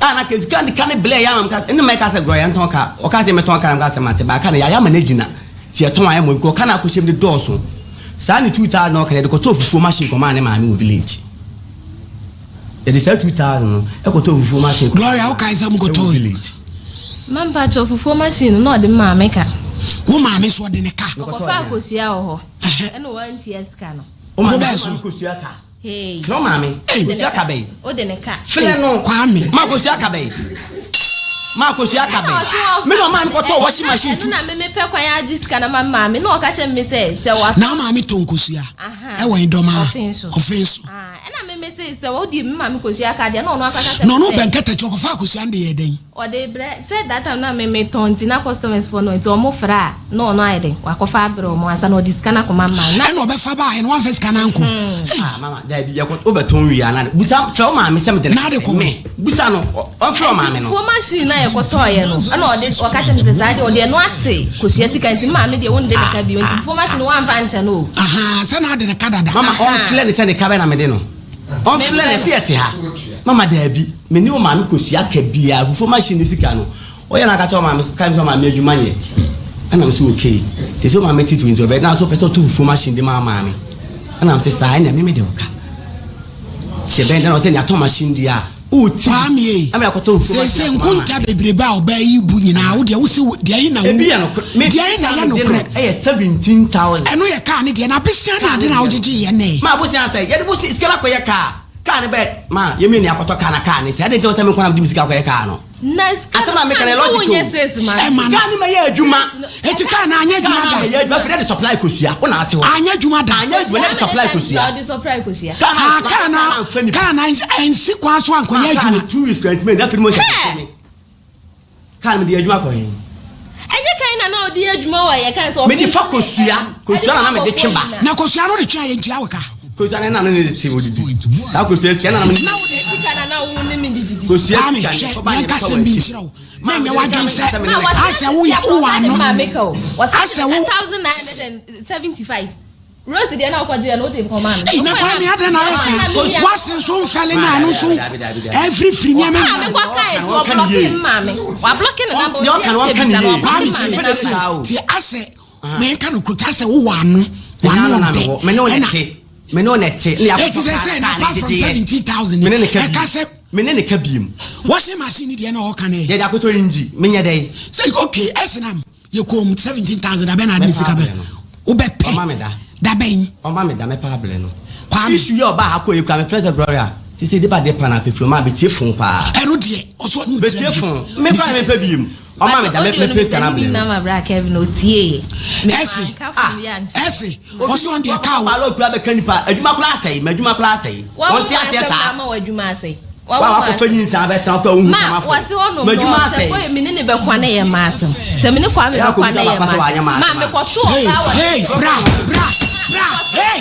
Ah na kɛ ka ka ne blɛ ya ma ka ne ma ka sɛ grɔ yɛn tɔn ka ɔka sɛ mɛtɔn ka na ka sɛ mate ba ka ne ya ya ma ne gyina ti ɛtɔn ayɛ mɔ bi ɔka na akɔhyɛ mu de dɔɔso saa ne 2000 ɔka ne de kɔtɔ fufuo machine kɔmaa ne maame wɔ village yɛde saa 2000 no ɛkɔtɔ fufuo machine kɔmaa Gloria wokae sɛ mokɔtɔ village Ma mpakyɛ fufuo machine no na ɔde maame ka. Wo maame so ɔde ne ka. Ɔkɔfa akosua wɔ hɔ ɛna wantua sika no. Wo maame bɛɛ so kosua ka. Hey. Frɛ wo maame. Kosua ka bɛyi. O de ne ka. Frɛ no. Kwame. Ma kosua ka bɛyi. Ma kosua ka bɛyi. Me na ɔmaa me kɔtɔ washing machine tu. Ɛno na me me pɛ kwan agye sika na ma maame na ɔka kyerɛ me sɛ sɛ wa. Na maame tɔ nkosua. Ɛwɔ ndɔma. Ɔfen so. Ɔfen so. Ɛna me me se sɛ ɔdi me maame kosua ka deɛ na ɔno akasa kyerɛ me sɛ. Na ɔno bɛn kɛtɛ kyɛ ɔkɔfa akosua no de yɛ dɛn. Ɔde brɛ sɛ that time na me me tɔn nti na customers foɔ no nti ɔmo frɛ a na ɔno ayɛ dɛn wakɔfa abrɛ ɔmo ansa na ɔde sika no akɔma mmaa no na. Ɛna ɔbɛfa baayɛ no wamfa sika no ankɔ. Ei. Ah mama daabi yɛkɔ wobɛtɔn wie a na busa frɛ wo maame sɛ mede Na ade kɔ me busa no ɔmfrɛ wo maame no. Nti fufuo machine no a yɛkɔtɔɔyɛ no ɛna ɔde ɔka kyerɛ me sɛ saa deɛ ɔde ɛno ate kosua sika nti me maame deɛ wonde ne ka bio nti fufuo machine no wamfa ankyɛ no o. Ahaa sɛ na ade ne ka dada. Mama ɔmfrɛ no sɛ ne ka bɛn na mede no. Ɔmfrɛ no sɛ yɛte ha. Mama daabi, me ne wo maame kosua ka biaa, fufuo machine ne sika no, ɔyɛ na aka kyerɛ wo maame, ka sɛ maame adwuma nyɛ. Ɛna me sɛ okay, te sɛ wo maame tete nti ɔbɛ, na so ɔpɛ sɛ ɔtɔ fufuo machine de ma maame. Ɛna me sɛ saa, ɛna me me de wo ka. Te bɛn dɛ na ɔsɛ nea tɔ machine deɛ a, wo ti. Kwame ei, Ɛna akɔtɔ fufuo machine seesei akɔma maame. nkonta bebrebe a ɔbaa yi bu nyinaa, wo deɛ wo se deɛ yi na wo, Ebi yɛ nokorɛ, me deɛ yi na sika ɛyɛ me de no nokorɛ. ɛyɛ 17,000. Ɛno yɛ kaa ne deɛ, na abesea ne ade na wogyegye yɛ nɛ. Ma abosea sɛ, yɛde bo sika no akɔyɛ kaa. Kaa no bɛ ma yɛmie ni akɔtɔ kaa na kaa ne sɛ adɛn nti na ɔsɛ me nko na mede me sika akɔyɛ kaa no. Na sika Asɛm no a meka kaa no no sɛ logic wonyɛ o. sales ma Ɛma no. Kaa no mɛyɛ adwuma. Eti kaa no anyɛ Kaa adwuma no da. amɛyɛ adwuma afei na de supply kosua wo na ate hɔ. Anyɛ adwuma da. Anyɛ adwuma na de supply kosua. Ɔde supply kosua. Kaa no Ah, kaa kaa no no amfa nipa. kaa no ansi kwan so ankɔyɛ Kaa no adwuma. 2 weeks kura ntumi na afei mo sɛ Hɛ! me. Kaa no mede yɛ adwuma kɔ he? Ɛnyɛ kan na na ɔde yɛ adwuma wɔ yɛ kan sɛ ɔfe Mede fa so ne kosua, kosua na na mede twe ba. Na kosua no de twe a yɛntua wo ka. Kosua no na ne de te odidi. Saa kosua sika na na mede. Na wode sika na Kosua Kwame sika hwɛ ne kɔba yɛnka ne sɛm bi nkyerɛ wo. Mɛnyɛ w'adwene sɛ asɛ wo yɛ wowɔ ano. Asɛ wo. 1975. Rose deɛ na ɔkɔgye yɛ no wode kɔmaa no. Ei na Kwame adɛn na ayɛ saa? W'ase nso mfɛle na ɛno nso ɛfirifiri nneɛma Ɔkaa nyinaa. me kɔ kae nti wɔblɔke me maame. Wablɔke ne namba Deɛ ɔka no, obi ɔka a no bisa no yie. wablɔke Kwame maame tie namba. tie tie asɛ menka no kuro asɛ wowɔ ano Ɛnyɛ w'ano ano na ɔdɛ mewɔ. Me ne wo na ɛna ɛte. Me ne wo na ɛte. Ne Eti yɛakɔtɔ sɛ kaa sɛ na kaa ne apart from gyegyeeɛ. 17,000 Me ne ne ka ɛka biem. sɛ Me ne ne ka biem. washing machine ni deɛ na ɔka no ɛ. Yɛde akɔtɔ engine. Menyɛ dɛn? Sɛ okay ɛsenam yɛ kɔn mu 17,000 dabɛn na ade ne Mɛpa sika bɛ abrɛ no. wobɛpɛ Ɔma me da. dabɛn. Ɔma me da mɛpa abrɛ no. Kwame. Issue yi a ɔbaa ha kɔɔ yi koraa mefrɛ sɛ Gloria sisi de ba de pa na apefiri ɔma betie fon paa. Ɛno deɛ ɔso ɔne Betie ogyina fon. Me koraa mepɛ biem. Ɔma me da Audio no mepɛ sika bisa no ne abrɛ no. nyinaa ma bra Kevin otie yɛ. Ɛse ɛse ɔso ɔno deɛ kaa wo. Ɔba kura bɛka nipa adwuma koraa asɛe ma adwuma koraa asɛe. Wɔn Wɔnte aseɛ asɛm na saa. ama w'adwuma asɛe. Wa wakɔfa nyinsaa bɛtena kora wohu Ma kama fo. wɔte hɔ nom Ma no adwuma sɛ asɛe. boy me ne ne bɛkwa ne yɛ maa asɛm. Sɛ me ne Kwame Ɛyɛ bɛkwa ne akɔbisa yɛ papa sɛ maa wanyɛ asɛm. maa Ma asɛm a. mekɔto Hey ɔbaa wɔ hey bra bra bra hey.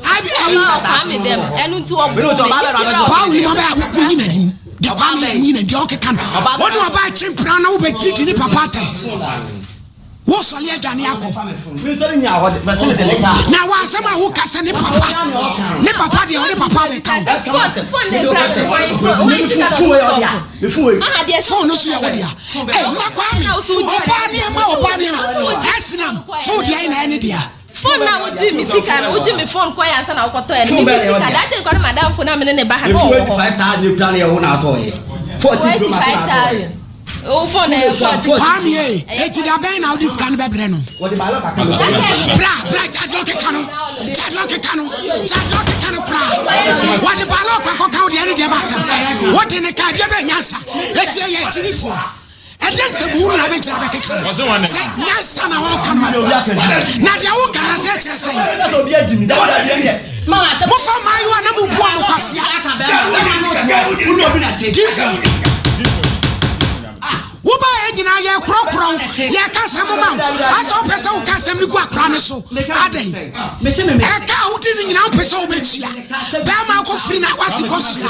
Abi ayi. Ɔbaa wɔ Kwame dɛm ɛno nti wɔbɔ Me ne wo sɛ ɔbaa bɛn na wabɛto Kwame ni ma bɛ a wo nyina nim. Deɛ Kwame yɛ no nyina deɛ ɔkeka no. Wo ne ɔbaa twe mpena na wobɛdidi ne papa atɛm. Wo sɔle adwane akɔ. Me nsɔre nya hɔ de bɛsɛ me de ne kaa. Na wɔ asɛm a woka sɛ ne papa ne papa deɛ ɔne papa bɛka wo. Phone phone ne kura no wɔn phone wɔn sika na ɔmo tɔ Aha deɛ Phone no so yɛ wo dea. Ɛ na Kwame ɔbaa nneɛma ɔbaa nneɛma ɛsenam phone deɛ ayi na ɛne dea. Phone na wogye mi sika no wogye mi phone kɔ yɛ ansa na wokɔtɔ yɛ no Phone mi bɛn na ɛwɔ sika dea? that day kɔ ne madam phone na me ne ne ba ha na Mefu ɔwɔ hɔ. 85,000 kura ne yɛ wo na atɔ yɛ. 14 kuro ma so na atɔ yɛ. 85,000. O phone na yɛ 40. Kwame e eti da bɛn na wode sika no bɛbrɛ no. Wɔde baalo kakra bɛ. Bra bra gyadeɛ ɔkeka no gyadeɛ ɔkeka no gyadeɛ ɔkeka no koraa wɔde baala ɔkɔ akɔka wo deɛ ne deɛ ba asɛm wode ne ka adeɛ bɛ nyansa eti ɛyɛ akyinifoɔ ɛdeɛ nsɛm hunu na bɛgyina bɛkeka no sɛ nyansa na wɔka no na deɛ woka no sɛ kyerɛ sɛ Sɛ obi agyi mi dabi dabi ɛyɛ. Mama asɛm. mofa mmaayewa na mobua mo kwasea Aka bɛrima bɛrima no te hɔ. Wone obi na te. Difo wobaɛ nyinaa yɛkorɔkorɔ wo yɛka asɛm ma wo asɛ wopɛ sɛ woka asɛm no gu akora no so adɛn ɛka a wodi no nyinaa wopɛ sɛ wobɛtua bɛrima wokɔfiri na wase kɔhyia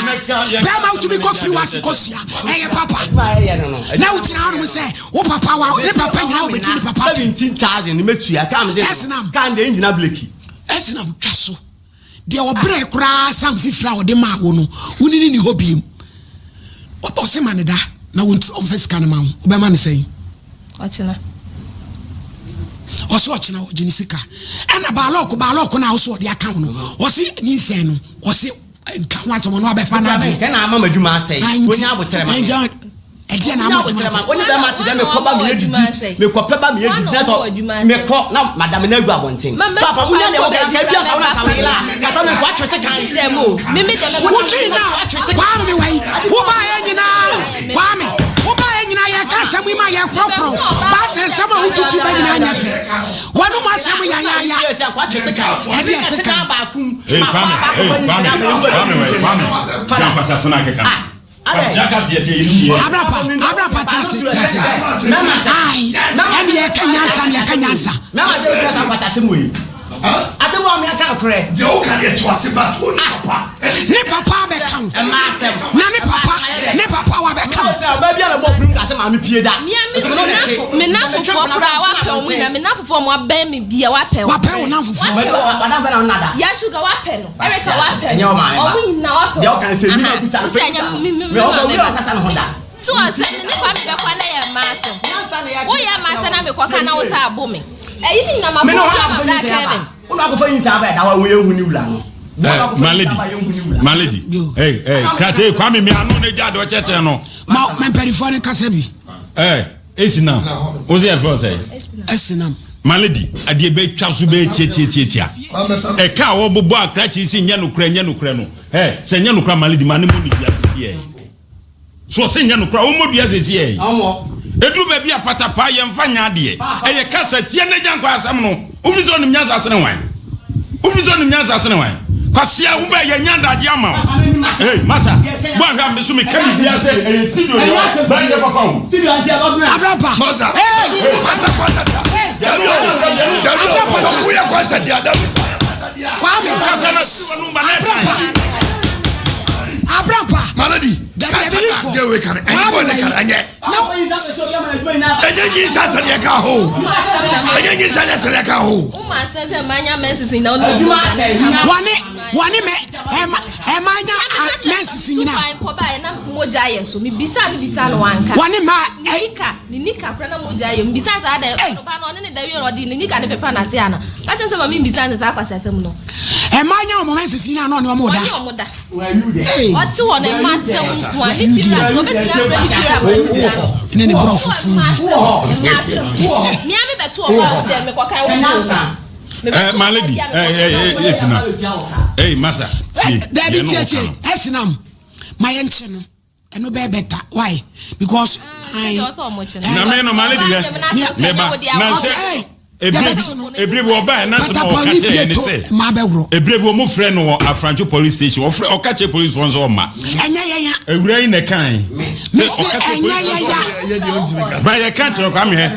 bɛrima wotumi kɔfiri wase kɔhyia ɛyɛ papa na wogyina hɔnom sɛ wo papa wa ne papa nyinaa wobɛdi ne papa to 17,000 ne mɛtua. Kaa me de. Ɛsenam. Kaa de engine ableki. Ɛsena twa so deɛ ɔbrɛ koraa sam fifiri a ɔde maa wo no wone ne ni hɔ biem ɔse ma ne da na wɔnti ɔmfa sika no ma wo wobɛma ne sɛn Ɔkyena. Ɔsɛ ɔkyena ɔgye ne sika ɛna baalɔɔko baalɔɔko no a wosɛ ɔde aka wo no ɔse nyinsɛn no ɔse nka ho asɛm ɔno abɛfa no adeɛ Kɛ na ama m'adwuma asɛe. Wonya abotrɛ ma me. Ɛdeɛ na ama adwuma asɛe. Wone bɛrima te dɛ mekɔ ba meyɛ didi. Mekɔ pɛ ba meyɛ didi na sɛ mekɔ na madam no agu abɔnten. Papa munya deɛ wɔka nka bi anka wo na nka wo yere a kasa no nka watwe sekan. Wotwii na Kwame wai wobaeɛ nyinaa Kwame wobaeɛ nyinaa yɛka asɛm yi ma yɛkorɔkorɔ baasɛ nsɛm a wotutu ba nyinaa nyɛ fɛ wɔnom asɛm yayaaya ɛdeɛ sekan. Hey, Kwame, hey, Kwame, Kwame, wait, Kwame. Jump as a son, I can. Abrapa abrapa tena se tena se ai ɛne yɛka nyansa ne yɛka nyansa. Mɛma sɛ wokasa nkwata asɛm wei. Asɛm wa meka nokorɛ. Deɛ woka deɛ te wase but wo ne papa ɛne Ne papa abɛka wo Ɛma asɛm. na ne papa ne papa wabɛka wo. Ɔbaa bi a na bɔ pirim ka sɛ maame pie da. Me namfofoɔ koraa wapɛ wɔn nyinaa me namfofoɔ mo abɛn me bia wapɛ wɔn. Wapɛ wo namfofoɔ. Wapɛ wɔn. Wadam bɛ na wo nada. Ya sugar wapɛ no. Erica wapɛ Ɛnyɛ no. wo maame ba. Ɔmo nyinaa wapɛ Deɛ ɔka no sɛ mi na obisa no Aha. Wosɛ ɛnyɛ me me Me ɔba maame obi a ba. ɔkasa ne ho da. Ti wɔ sɛ me ne Kwame bɛkɔ na yɛ mmaa asɛm. Woyɛ mmaa asɛm na mekɔka na wo sɛ abo me. Ɛyi ne nyinaa ma Me ne bɔ wɔn obi ama akɔfa bra nyinsɛn aba. Kevin. Wo na akɔfa nyinsɛn aba ɛda hɔ a woyɛ hu ne wura no. Eh, my lady, my lady. Hey, hey, Krate, Kwame, me anu ne gya de ɔkyɛkyɛ no. Ma ma mpanyinfoɔ no kasa bi. Eh, esi na. Wo se ɛfɛ ɔsɛ. Ɛsenam. My lady, adeɛ bɛ twa so bɛ tie tie tie tia. Ɛka a wɔbobɔ akrakye si nyɛ nokorɛ nyɛ nokorɛ no. Eh, sɛ nyɛ nokorɛ my lady, ma ne mo ne dua sisi yɛ. So ɔsɛ nyɛ nokorɛ a wɔmmɔ dua sisi yɛ. Ɛduru baabi a patapaa yɛmfa nyɛ adeɛ. Ɛyɛ kasa tie ne gya nkɔ asɛm no. Wofiri sɛ ɔnim nyansa sene wan? Wofiri sɛ ɔnim nyansa sene wan? Kwasia wo bɛ yɛ nya adagye ama wo. Hey, masa, bo ahwɛ a me so meka biribiara sɛ ɛyɛ studio ne hɔ. Bɛn nyɛ papa o. Abrapa. Masa, masa kwanta dia. Dabi o, dabi o, sɛ woyɛ kwanta dia, dabi. Kwame Kasa na si wɔ no ba na Abrapa. ɛtan. Abrampa. Malady. Dabi dabi ni fɔ. Deɛ wei ka no ɛnyɛ bɔ ne ka no ɛnyɛ. Ɛnyɛ nyinsa sɛ deɛ ka ho. Ɛnyɛ nyinsa deɛ sɛ deɛ ka ho. Wɔne wɔne mɛ ɛma ɛma nya menses nyina. Wɔne ma ɛ. Ne nika kora na mogya yɛ mu bisa saa dɛ ɔba no ɔne ne da wie no ɔde ne nika ne pepa n'ase ana ka kyerɛ sɛ ma me mbisa ne saa kwasi asɛm no. Ɛmaa nya wɔn menses nyinaa na ɔne wɔn da. Ɔne wɔn da. Ɔte hɔ no ɛma asɛm nko a ne fie wura sɛ ɔbɛtumi afrɛ ne fie wura ma bisa no. Ne ne borɔfo funu bi. Ɛma asɛm mea me bɛto ɔba ɔsɛ mekɔkan wo Eh, my lady, eh, eh, eh, Esinam. Hey, masa, tie. Dabi tie tie, Esinam, ma yɛn kye no. Ɛno bɛyɛ better why because I. Na me no ma ne deɛ meba na sɛ ebire bi ɔbaa ɛna sɛ ɔka kyerɛ yɛn ne sɛ ebire bi ɔmo frɛ no wɔ Afrancho police station ɔfrɛ ɔka kyerɛ police wɔn sɛ ɔma. Ɛnyɛ yɛn ya. Ewura yi na ɛkan. Mesi ɛnyɛ yɛn ya. Ba yɛ ka kyerɛ kwame hɛ.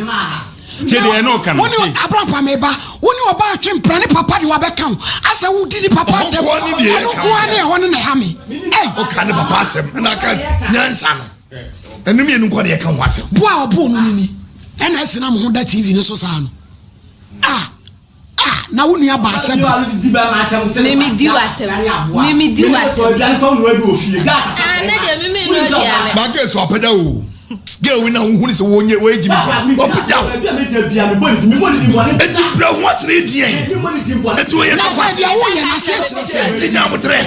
Tie deɛ ɛne ɔka no. Wone Abraham meba, wone ɔbaa atwe mpena ne papa de wabɛka wo asɛ wodi ne papa atɛm. Ɛno nko ara ne ɛhɔ no na ɛha me. Ei. Ɔka ne papa asɛm ɛna aka nyansa no. Ɛno mmienu nko deɛ ɛka ho asɛm. Bo a ɔboo no no ni ɛna ɛsi na mo ho da TV no so saa no. Ah. Ah, na wo nua baa sɛ bɛ. Mimi di w'atɛm. Mimi di w'atɛm. Ah, ne deɛ mimi nu aduane. Ba gay so apagya o. Gay wo na wo huni sɛ wo nye wo gyimi fo. Ɔpagya wo. Eti brɛ ho ase na edi yɛn. Eti wo yɛ Na sɛ deɛ woyɛ no aseɛ kyerɛ sɛ. Eti nya abotrɛ.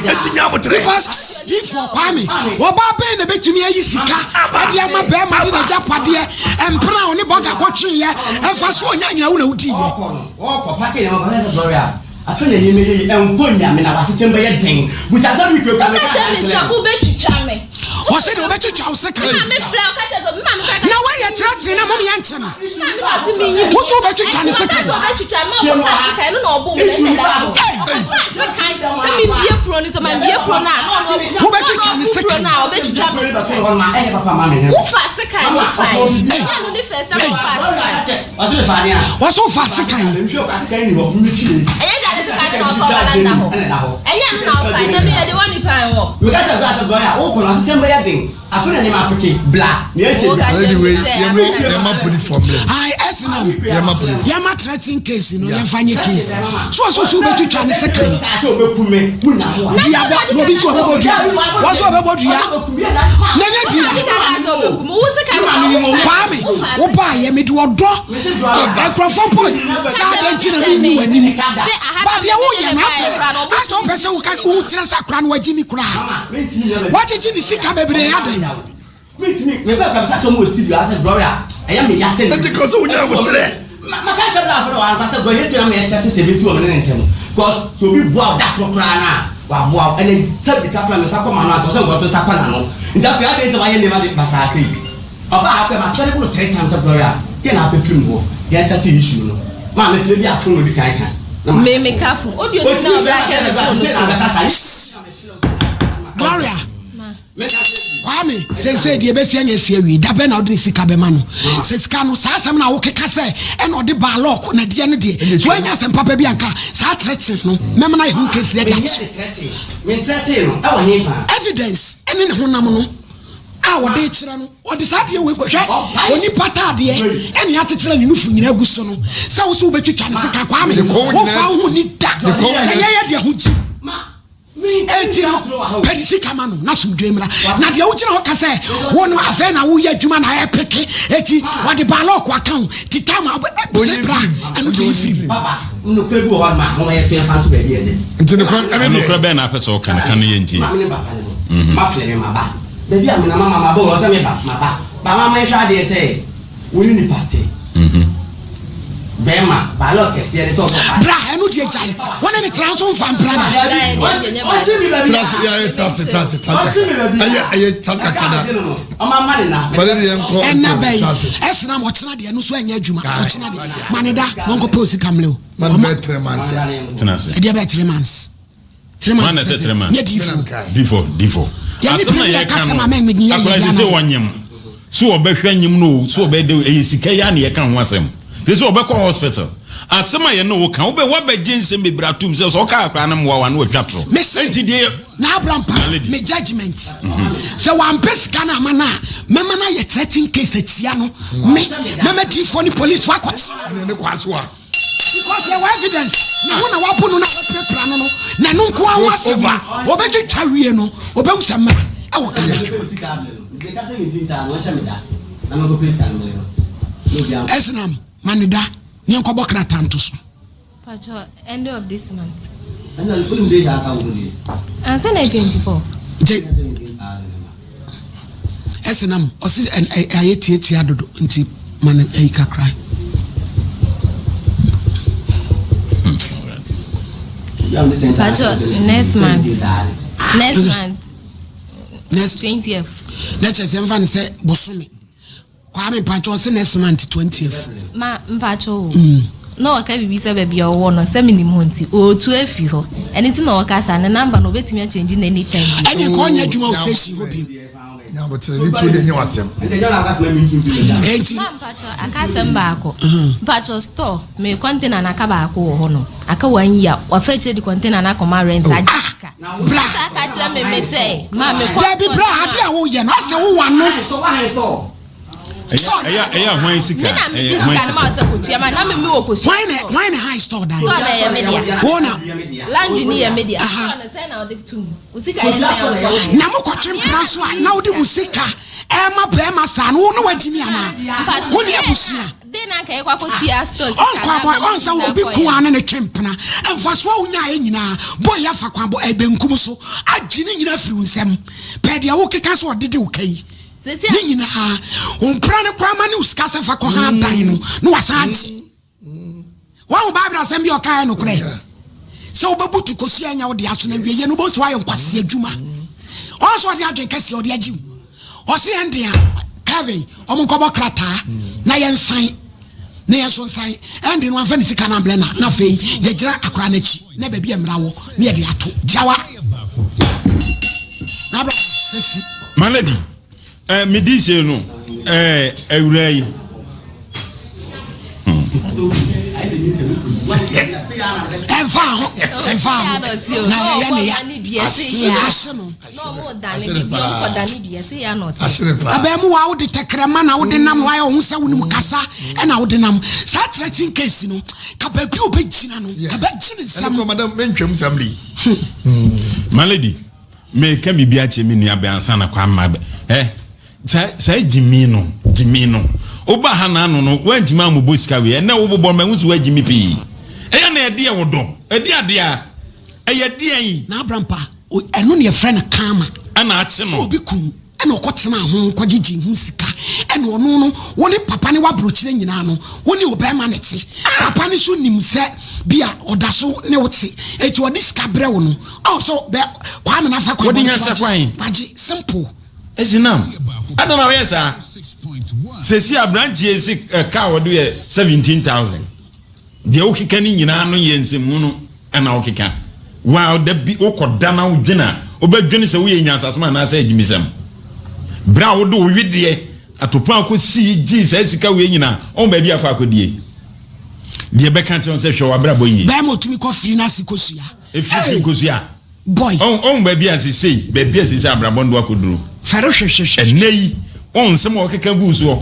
Eti nya abotrɛ. Because difoɔ Kwame, ɔbaa bɛn na bɛtumi ayi sika ɛde ama bɛrima de n'agyapadeɛ mpena a ɔne bɔga kɔtweeɛ mfasoɔ ɔnya nyina wo na wodiiɛ. Ɔɔkɔ no, ɔɔkɔ, pake nneɛma kɔ, sɛ Gloria, afei na nneɛma yɛ yie, ɛnkɔ nnya me na w'asekyɛm bɛyɛ den. Busa sɛ week wei koraa Woka meka kyerɛ me kyerɛ sɛ no. wobɛtwitwa me. Ɔse deɛ ɔbɛtwitwa wo sekan. Me maame frɛ wo ka kyerɛ sɛ me maame ka Na woayɛ trɛtee na mom yɛnkye no. Me maame ka se menyi me Wo so wobɛtwitwa ne Ɛnti sekan. ɔka sɛ ɔbɛtwitwa me ma ɔkɔfaa sekan ɛno na ɔboo me na ɛna ɛda so. Ɔkɔfaa sekan sɛ membie kuro no sɛ mambie kuro no a na ɔno Wobɛtwitwa ne ɔno ɔbu kuro sekan. no a ɔbɛtwitwa me sekan. Wofa sekan wofae. Ɛnyɛ ɛno ne first time wofaa sekan. Wɔsɛ wofa sekan. Ɛnyɛ dade sekan no na ɔfa wɔ landa hɔ. Ɛnyɛ ɛno na ɔfae na meyɛ de wɔ nipa wɔ. Woka kyerɛ me sɛ Yɛma polifoɔ mmerɛ. Ayi ɛsinam. Yɛma polifoɔ. Yɛma threatening case no yɛmfa nyɛ case. So ɔsɛ so wobɛtwitwa ne sekan. Dua bɔ na obi sɛ ɔbɛbɔ dua. Wɔsɛ ɔbɛbɔ dua. Na nyɛ dua. Kwame wobaayɛ mede ɔdɔ nkurɔfoɔ mpo sɛ adɛn nti na menni w'anim. Ba deɛ woyɛ no afɛ asɛ wopɛ sɛ woka wokyerɛ sɛ akora no wagye mi koraa. Wagyegye ne sika bebree adɛn. Eti kɔ sɛ wonya abotrɛ. Gloria Kwame seesei deɛ ɛbɛsi anya asi awie da bɛn na wode ne sika bɛma no sɛ sika no saa asɛm na wokeka sɛ ɛna ɔde baa lɔɔko na deɛ no deɛ so anya asɛm papa bi anka saa trekye no mɛma no ayɛ ho kesi ɛde akye evidence ɛne ne honam no a wɔde kyerɛ no ɔde saa adeɛ wei kɔhwɛ onipa taadeɛ ɛne akyekyerɛ ne nufu nyinaa gu so no sɛ wo so wobɛtwitwa ne sika Kwame womfa wo ho ni da sɛ yɛyɛ deɛ ho gyi Enti no, pɛ ne sika ma no na asomdwoe mmra. Na deɛ wogyina hɔ ka sɛ wo no afei na woyɛ adwuma na ɛpeke eti wɔde baalɔɔko aka wo ti tam a wobɛbɛ bra ɛno deɛ ɛmfiri mu. Nti nokorɛ ɛne deɛ. Nokorɛ bɛn na apɛ sɛ ɔka no ka no yɛntie. Wo ne nipa te. Bɛɛma, baalɔ kɛseɛ ne sɛ ɔsɔ fa. Bra, ɛno deɛ gyae. Wo ne ne tra nso mfa mpra da. Ɔnte mi baabi a. Trase, yɛ trase, trase, trase. Ɔnte mi baabi a. Ɛyɛ, ɛyɛ trase kakra da. Ɔma ma ne na. Bɔde deɛ nkɔ. Ɛna bɛyi, Trase. ɛsena ma ɔkyena deɛ ɛno nso ɛnyɛ adwuma. Ɔkyena deɛ, ma ne da, na ɔnkɔpɛ osika mmerɛ o. Ma no bɛyɛ 3 months. Tena ase. Ɛdeɛ bɛyɛ 3 months. 3 Hwan na months ɛsɛ sɛ 3 months? nyɛ diifo. Difo, difo. Yɛne Asɛm bere na bi a yɛka ɛka sɛ no, ma mɛn yɛ akwadaa yɛ sɛ sɛ wɔnyem. So wɔbɛhwɛ nyem no o, so wɔbɛyɛ dɛ o, ɛyɛ sika yi ara na yɛka ho asɛm. Sɛ sɛ wɔbɛkɔ hospital. Asɛm a yɛne wo ka, wobɛ woabɛgye nsɛm bebree atom sɛ sɛ ɔka akwadaa no mmoa wo a na watwa torɔ. Mese, Enti deɛ na Abraham pa Malady. me judgement. Sɛ wampɛ sika no ama no a, mɛma no ayɛ threatening case atia no. Me, mɛma diifoɔ ne policefoɔ akɔkye. Ɛne ne kɔ so a. Because yɛwɔ evidence. Ne ho na wabo no na wapirapira no no, na ɛno nko ara ho asɛm no, ɔbɛtwitwa wie no, ɔbɛhu sɛ mmara ɛwɔ Ghana. Ɛsenam, ma no da. Ne yɛnkɔbɔ krataa nto so. Pacho, end of this month. Ansa na 24. Gye ɛsɛ nam ɔsi ayɛ tietia dodo nti ma no ayi kakra. Pacho, next month. Next month. Next 20th. Na kyerɛ sɛ mfa no sɛ bosome. Kwame mpakyɛ ɔse next month 20th. Ma mpakyɛ o. Mm. Na ɔka biribi sɛ baabi a ɔwɔ no sɛ menim hɔ nti ɔretu afi hɔ. Ɛno nti na ɔka saa ne number no ɔbɛtumi akyɛngye no anytime bi. Ɛne nka ɔnyɛ adwuma wɔ station hɔ bi. Nyabotere ne tuo de nyɛ wasɛm. Enti. Ma mpakyɛ aka asɛm baako. Mpakyɛ store me container no aka baako wɔ hɔ no. Aka one year wafa akyire de container no akɔma rent agye sika. Bra. Ɔsan ka kyerɛ me me sɛ ma me kɔ. Dabi bra ade a woyɛ no asɛ wo wa no. Store. Ɛyɛ ɛyɛ hwan sika. Me na me di sika no ma ɔsɛ kotua ma na me mi wɔ kosua. Hwan na hwan na high store dan. Store na ɛyɛ me dea. Wo na. Laundry ni yɛ me dea. Store no sɛn na ɔde tum. Wo sika yɛ sɛn a wokɔ. Na mo kɔtwe mpena so a na wode mo sika ɛma bɛrima saa no wo ne wagyi mi anaa. Wo ne abusua. Den na anka yɛkɔ akɔtua store sika Ɔnkɔ na abɔ ama ɔn sɛ ne obi nyinaa ko kɔeɛ. ara ne ne twe mpena. Mfasoɔ a wonyaeɛ nyinaa, boy yi afa kwan bɔ ɛɛ benkum so agye ne nyinaa afiri wo nsam. Pɛɛ deɛ wokeka sɛ ɔde de wo ka yi Seesei ne nyinaa. Wo mpena no koraa ma ne wo sika sɛ fa kɔha dan no na wasan agye. Woahu Bible asɛm bi a ɔkaeɛ nokorɛ? Sɛ wobɛbutu kosua anya wo de aso na awieɛ no wobɛhu sɛ woayɛ nkwasea adwuma. Ɔn sɛ ɔde adwen kɛseɛ ɔde agye wo. Ɔse yɛn de a Kevin ɔmo nkɔbɔ krataa na yɛnsan na yɛn nso nsan. Ɛnde no wamfa ne sika no ambrɛ na na afei yɛgyina akora no akyi na baabi a mmara wɔ na yɛde ato. Tiawa. Na abra sɛsi. Malady, Eh, me di se no, eh, awura yi. Ɛmfa ho, ɛmfa ho. Na ɛyɛ ne ya. Ahye no. Abɛɛmu wa wode tɛkrɛma na wode nam wayɛ ɔho sɛ wonim kasa ɛna wode nam. Saa threatening case no, ka baabi a obɛgyina no, ka bɛgye ne nsam. Madam, mentwam sam li. My lady. Meka biribi akyerɛ me nua bɛn ansa na Kwame abɛ ɛ saa saa gyimi no gyimi no woba ha na ano no woantumi ammobɔ sika wei ɛnɛ wobobɔ mahu sɛ woagyimi pii ɛyɛ na ɛdeɛ wodɔ ɛde adeɛ a ɛyɛ deɛn. Na Abraham pa ɛno na yɛfrɛ no karma. Ɛna akye no. Sɛ obi kum ɛna ɔkɔ tenaa ho kɔgyegyee ho sika ɛna ɔno no wo ne papa ne w'aburokyerɛ nyinaa no wo ne ɔbarima na ɛte papa no nso nim sɛ bi a ɔda so ne wo te eti ɔde sika brɛ wo no ɔn so bɛ Kwame na afa kwan Wode bɔne nya so sɛ wagye kwan. wagye simple. Esinam, adɛn na woyɛ saa? Sɛsi aberanteɛ si kaa ɔde yɛ 17,000. Deɛ wokeka no nyinaa no yɛ nsɛmhunu na wokeka. Waa da bi wokɔda na wodwene a, wobɛdwene sɛ woyɛ nyansasɛm anaasɛ agyimisɛm. Berɛ a wode wo wedeɛ atopaa kɔsii gyee saa sika wei nyinaa, ɔho baabi akɔ akɔdie. Deɛ bɛka kyerɛ wo sɛ hwɛ w'abrabɔ yie. Bɛrima otumi kɔ firi n'ase kosua. Efiri fi nkosua. Boy. Ɔho ɔho baabi a sesei, baabi a sesei abrabɔ no de akɔduro. Fɛre hwehwehwɛ. Ɛnnɛ yi, ɔho nsɛm a wɔkeka gu wo soɔ.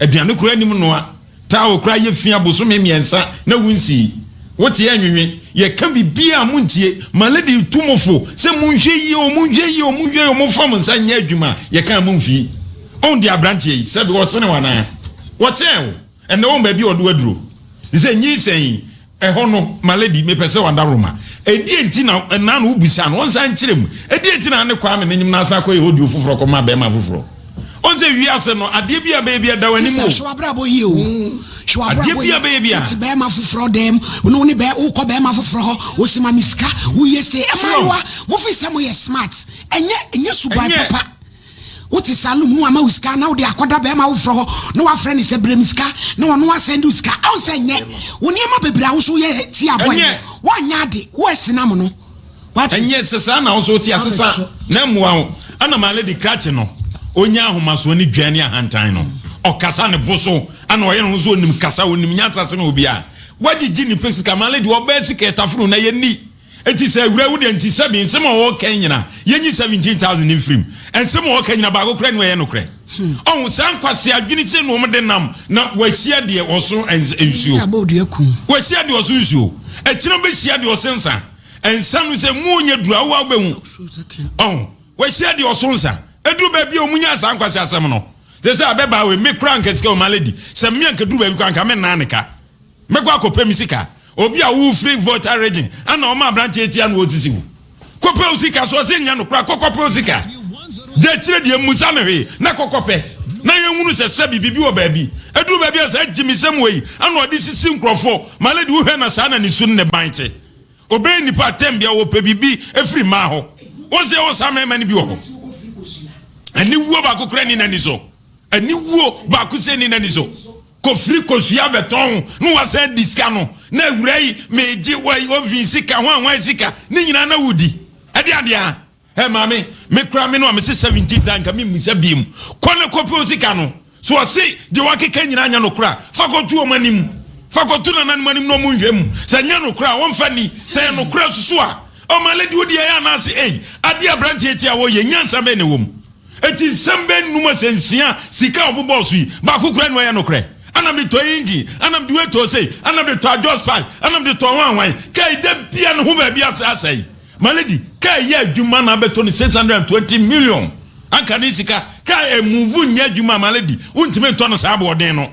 Aduane koraa nnim noa. Towel koraa yɛ fi abosome mmiɛnsa na wonsii. Wote ɛnwenwe. Yɛka biribiara a montie. Ma lady tu mo fo sɛ monhwɛ yie o, monhwɛ yie o, monhwɛ yie o, momfa mo nsa nyɛ adwuma. Yɛka a momfii. Wohu deɛ aberanteɛ yi, sɛbe ɔsene wo anaa? Wɔkyɛn wo. Ɛnnɛ wohu baabi a ɔde wo aduro. Te sɛ nyinsɛn yi. Ɛhɔ no, my lady, mepɛ sɛ w'adaworoma. Ɛdeɛn nti na ɛnaa no wobisaa no, ɔnsan nkyerɛ mu. Ɛdeɛn nti na ne Kwame no nyem na asan akɔyɛ audio foforɔ kɔma bɛrima foforɔ? Ɔn sɛ wiase no, adeɛ bi a bɛyɛ bi ɛda w'anim o. Sister, hwɛ w'abrabɔ yie o. Hwɛ w'abrabɔ Adeɛ bi yie. a bɛyɛ bi a. Wote bɛrima foforɔ dɛm, wo ne bɛ, wokɔ bɛrima foforɔ hɔ, wosi ma me sika, woyɛ sei. Mmaayewa, mo fi sɛ moyɛ smart. Ɛnyɛ, ɛnyɛ suban Ɛnyɛ. papa. Wote saloon mu na wama wo sika na wode akɔda bɛrima woforɔ hɔ na wafrɛ no sɛ brɛ me sika na ɔno asɛnde wo sika. Ɔn sɛ nyɛ wo nneɛma bebree a wo so yɛ tia boy no. Woanyɛ ade, wo asinam no. Wate? Ɛnyɛ sɛ saa na wo so wote asesa na mmoa wo. Ɛna my lady krakye no, ɔnya ahomasoɔ ne dwan ne ahantan no, ɔkasa ne bo so, ɛna ɔyɛ ne ho sɛ ɔnim kasa, ɔnim nyansa sene obiara. Woagyegye nipa sika ma lady ɔbaa sika ɛtaforo na yɛnni. Enti sɛ awura wo deɛ nti sɛbi nsɛm a ɔɔka yi nyina yɛnyi 17,000 no mfiri mu. Nsɛm a ɔɔka nyina baako koraa nni hɔ a ɛyɛ nokorɛ. Ɔho saa nkwasea adwene sei na wɔn de nam na wahyia deɛ ɔso nsuo. Wahyia deɛ ɔso nsuo. Akyire ɔbɛhyia deɛ ɔse nsa. Nsa no sɛ mu ɔnyɛ duru a wo a wobɛhu. Ɔho wahyia deɛ ɔso nsa. Ɛduru baabi a wɔn nyaa saa nkwasea asɛm no. Te sɛ abɛbaa wei me koraa anka sika wɔ ma lady. Sɛ me anka duru baabi koraa anka me nnaa ne ka. Mɛkɔ akɔpɛ me sika. Obi a wo firi Volta region ana ɔma abranteɛ tia na ɔsisi wo. Kɔpɛ wo sika so ɔse nyɛ no koraa kɔ kɔpɛ wo sika. Deɛ akyire deɛ mmusa me hwee na kɔ kɔpɛ na yɛnhunu sɛ sɛbi biribi wɔ baabi. Ɛduru baabi a saa gyimisɛm wei ana ɔde sisi nkurɔfoɔ. My lady wohwɛ na saa na ne su ne ne ban te. Ɔbɛyɛ nipa a tɛm bia ɔpɛ biribi afiri mmaa hɔ. Wo sɛ wo saa mmarima no bi wɔ hɔ. Aniwuo baako koraa ni n'ani so. Aniwuo baako sɛ ni n'ani so. Kofiri kosua bɛtɔn na wasan adi sika no na awura yi megye oven sika hwan hwan sika ne nyinaa na wodi ɛde adeɛ a ɛ maame me kura me no a mese 17 ta nka me mmisa biem kɔ na kɔpɛ o sika no so ɔse gye wakeka nyinaa nyɛ nokora a fa kɔto wɔn anim fa kɔto nananom anim na wɔn nhwɛ mu sɛ nyɛ nokora a wɔmfa ni sɛ yɛ nokora soso a ɔma lady wo deɛ ɛyɛ anaase ei adeɛ aberanteɛ ti a wɔyɛ nyansa bɛn na ɛwɔ mu. Enti nsɛm bɛ num asɛ nsia sika a ɔbobɔɔ so yi, baako koraa nni hɔ a ɛyɛ nokorɛ. Ana mede tɔ engine, ana mede wei tɔɔ sei, ana mede tɔ adjust pipe, ana mede tɔɔ hwan hwan. Kaa yi da biara ne ho baabi asɛe. My lady, kaa yi yɛ adwuma na abɛtɔ no 620 million. Anka ne sika, kaa ɛmuvu nyɛ adwuma my lady, wontumi ntɔ no saa aboɔden no.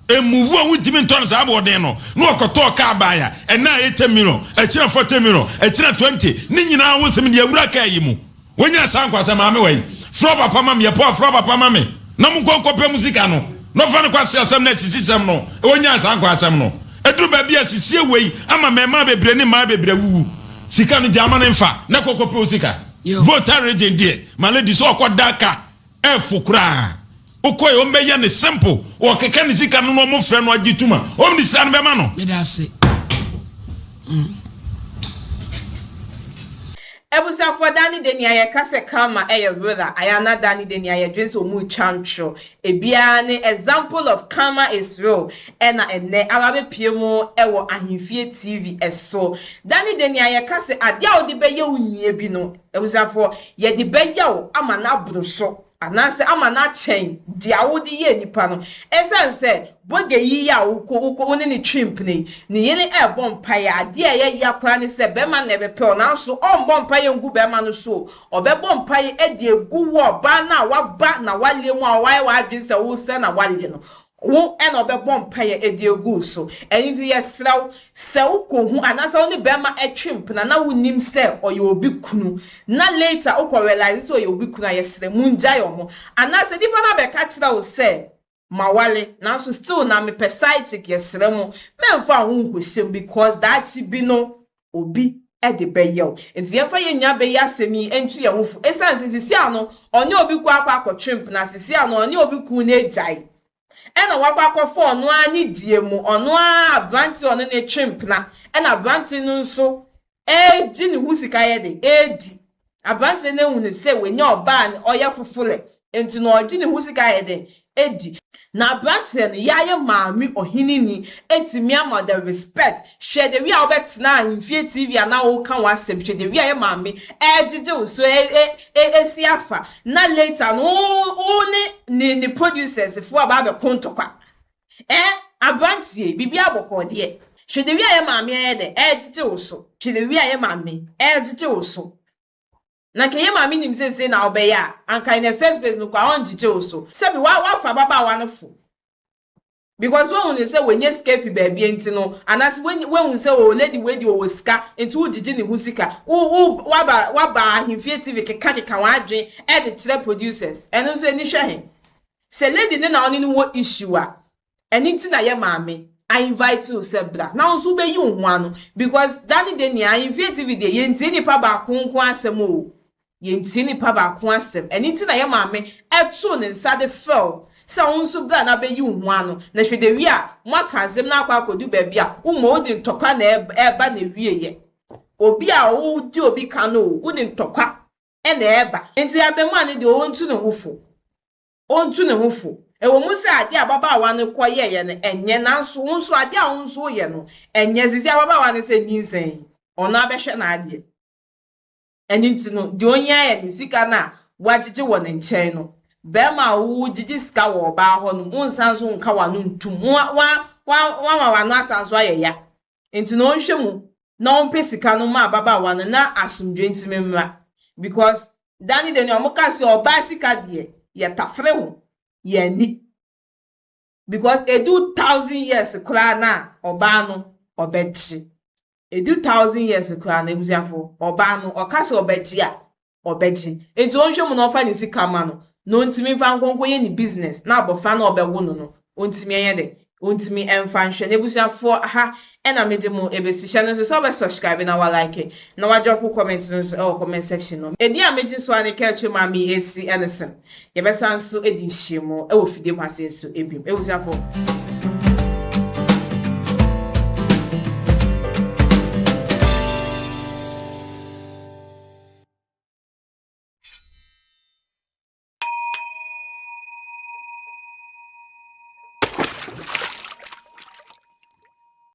Ɛmuvu a wontumi ntɔ no saa aboɔden no. Na ɔkɔtɔɔ kaa baeɛ a, ɛnnɛ a 80 million, akyire 40 million, akyire 20, ne nyinaa ho nsɛm deɛ awura kaa yi mu. Wonya saa nkwa sɛ maame wɔ yi. Frɛ papa ma me yɛ poa frɛ papa ma me na mo nkɔ nkɔpɛ mo sika no na ɔfa no kwasi asɛm na asisi sɛm no wonya saa nkwa asɛm no ɛduru baabi a sisie wei ama mɛmaa bebree ne mmaa bebree awuwu sika no gya ama no nfa na kɔ kɔpɛ wo sika Volta region deɛ ma lady sɛ ɔkɔ da ka ɛfo koraa wokɔ yɛ wɔn bɛyɛ ne simple wɔkeka ne sika no na wɔn frɛ no agye tuma wɔn de sika no bɛma no. Meda ase. Abusuafoɔ daa ne da nia yɛka sɛ karma yɛ real a ayɛ a na daa ne da nia yɛdwene sɛ ɔmu retwa ntorɔ. Ebiara ne example of karma is real ɛna ɛnnɛ aba abɛpue mu wɔ Ahemfie TV so. Da ne da nia yɛka sɛ adeɛ a wode bɛyɛ wo nua bi no abusuafoɔ yɛde bɛyɛ wo ama no aboro so. Anaasɛ ama no akyɛn deɛ wode yɛɛ nipa no. Ɛsiane sɛ bɔgɛ yi a wokɔ wokɔ wo ne no twe mpena yi, ne yere rebɔ mpaeɛ a, adeɛ a ɛyɛ ya koraa ne sɛ barima no na ɛbɛpɛ wo, nanso ɔremmɔ mpaeɛ ngu barima no so o, ɔbɛbɔ mpaeɛ de agu wo ɔbaa no a waba n'awareɛ mu a wayɛ w'adwene sɛ woresɛe n'awareɛ no. Wo na ɔbɛbɔ mpaeɛ de agu wo so. Ɛno nti yɛsrɛ wo, sɛ wokɔhu anaasɛ wo ne barima twe mpena na wonnim sɛ ɔyɛ obi kunu, na later wokɔ realise sɛ ɔyɛ obi kunu a, yɛsrɛ mongyae wɔn. Anaasɛ nipa no abɛka kyerɛ wo sɛ maware nanso still na mepɛ side chick, yɛsrɛ mo mɛmfa wo ho nkɔhyɛ mu because daakye bi no obi de bɛyɛ wo. Nti yɛmfa yɛn nua bɛ yi asɛm yi nto yɛn ho fo. Esiane sɛ sisi ano ɔne obi kɔ akɔ akɔtwe mpena, sisi ano ɔne obi kunu no agyae, ɛna wakɔ akɔfa ɔno ara ne deɛ mu, ɔno ara aberanteɛ a ɔne no retwe mpena, ɛna aberanteɛ no nso regye ne ho sika yɛ de, redi. Aberanteɛ no ahu no sɛ wanya ɔbaa a ɔyɛ foforɛ, nti no ɔregye ne ho sika ayɛ dɛn, adi. Na aberanteɛ no, yɛayɛ maame ɔheneni atumi ama the respect, hwɛ the way a wobɛtena ahemfie TV a na woka w'asɛm, hwɛ the way a yɛ maame ɛregyegye wo so ɛsi afa, na later no wo ne ne ne producers foɔ aba abɛko ntɔkwa. Eh aberanteɛ, biribiara bɔkɔɔ deɛ, hwɛ the way a yɛ maame ɛyɛ dɛ ɛregyegye wo so, hwɛ the way a yɛ maame ɛregyegye wo so. Na nka yɛ maame nim sɛ sei na wobɛyɛ a, anka in the first place no koraa ɔngyegye wo so. Sɛbi wa wafa ababaawa no fo because wahu no sɛ wanya sika afi baabi nti no, anaasɛ wanya wahu sɛ oh lady wei deɛ ɔwɔ sika nti wogyegye ne ho sika. Wo wo waba waba Ahemfie TV keka keka w'adwen de kyerɛ producers. Ɛno nso ani hwɛ he? Sɛ lady no na ɔne no wɔ issue a, Ɛno nti na yɛ maame a invite wo sɛ bra na wo nso wobɛyi wo ho ano because da ne da nyinaa Ahemfie TV deɛ yɛntie nipa baako nko asɛm oo, yɛntie nipa baako asɛm. Ɛno nti na yɛ maame too ne nsa de frɛ wo sɛ wo nso bra na bɛyi wo ho ano na hwɛ the way a moaka asɛm no akɔ akɔdu baabi a wo mmom wode ntɔkwa na ɛreba na ɛwieɛ. Obi a wodi obi ka no oo, wode ntɔkwa na ɛreba. Nti abɛmoa no deɛ ɔntu ne ho fo. Ɔntu ne ho fo. Ɛwɔ mu sɛ adeɛ a ababaawa no kɔyɛeɛ no ɛnyɛ, nanso wo nso adeɛ a wo nso woyɛ no ɛnyɛ. Seesei ababaawa no sɛ nyinsɛn yi, ɔno abɛhwɛ n'adeɛ. Ɛno nti no, deɛ ɔhia yɛ ne sika no a wagyegye wɔ ne nkyɛn no. Barima a wogyegye sika wɔ ɔbaa hɔ no, wonsan nso nka w'ano ntom. Wa, wa, wa, wama w'ano asan nso ayɛ ya. Nti no ɔnhwɛ mu na ɔmpɛ sika no ma ababaawa no na asomdwoe ntumi mmra. Because da ne da ni wɔka sɛ ɔbaa sika deɛ yɛtafere ho, yɛnni. Because edu thousand years koraa na ɔbaa no ɔbɛgye. Edu thousand years koraa no abusuafo, ɔbaa no ɔka sɛ ɔbɛgye a, ɔbɛgye. Nti ɔnhwɛ mu na ɔmfa ne sika ma no na ɔntumi mfa nkɔ nkɔyɛ ne business na abɔfra no a ɔbɛwo no no ɔntumi nyɛ dɛ? Ɔntumi mfa nhwɛ. N'abusuafoɔ ha ɛna mede mo ɛbɛsi. Hyɛ no nso sɛ wobɛ subscribe na wa like na wa drop comment no nso ɛwɔ comment section no. Edin a megye so ara ne Kelce Maame Esi Ellison. Yɛbɛsan nso adi nhyiamu wɔ fidie mu ase nso biom. Abusuafoɔ.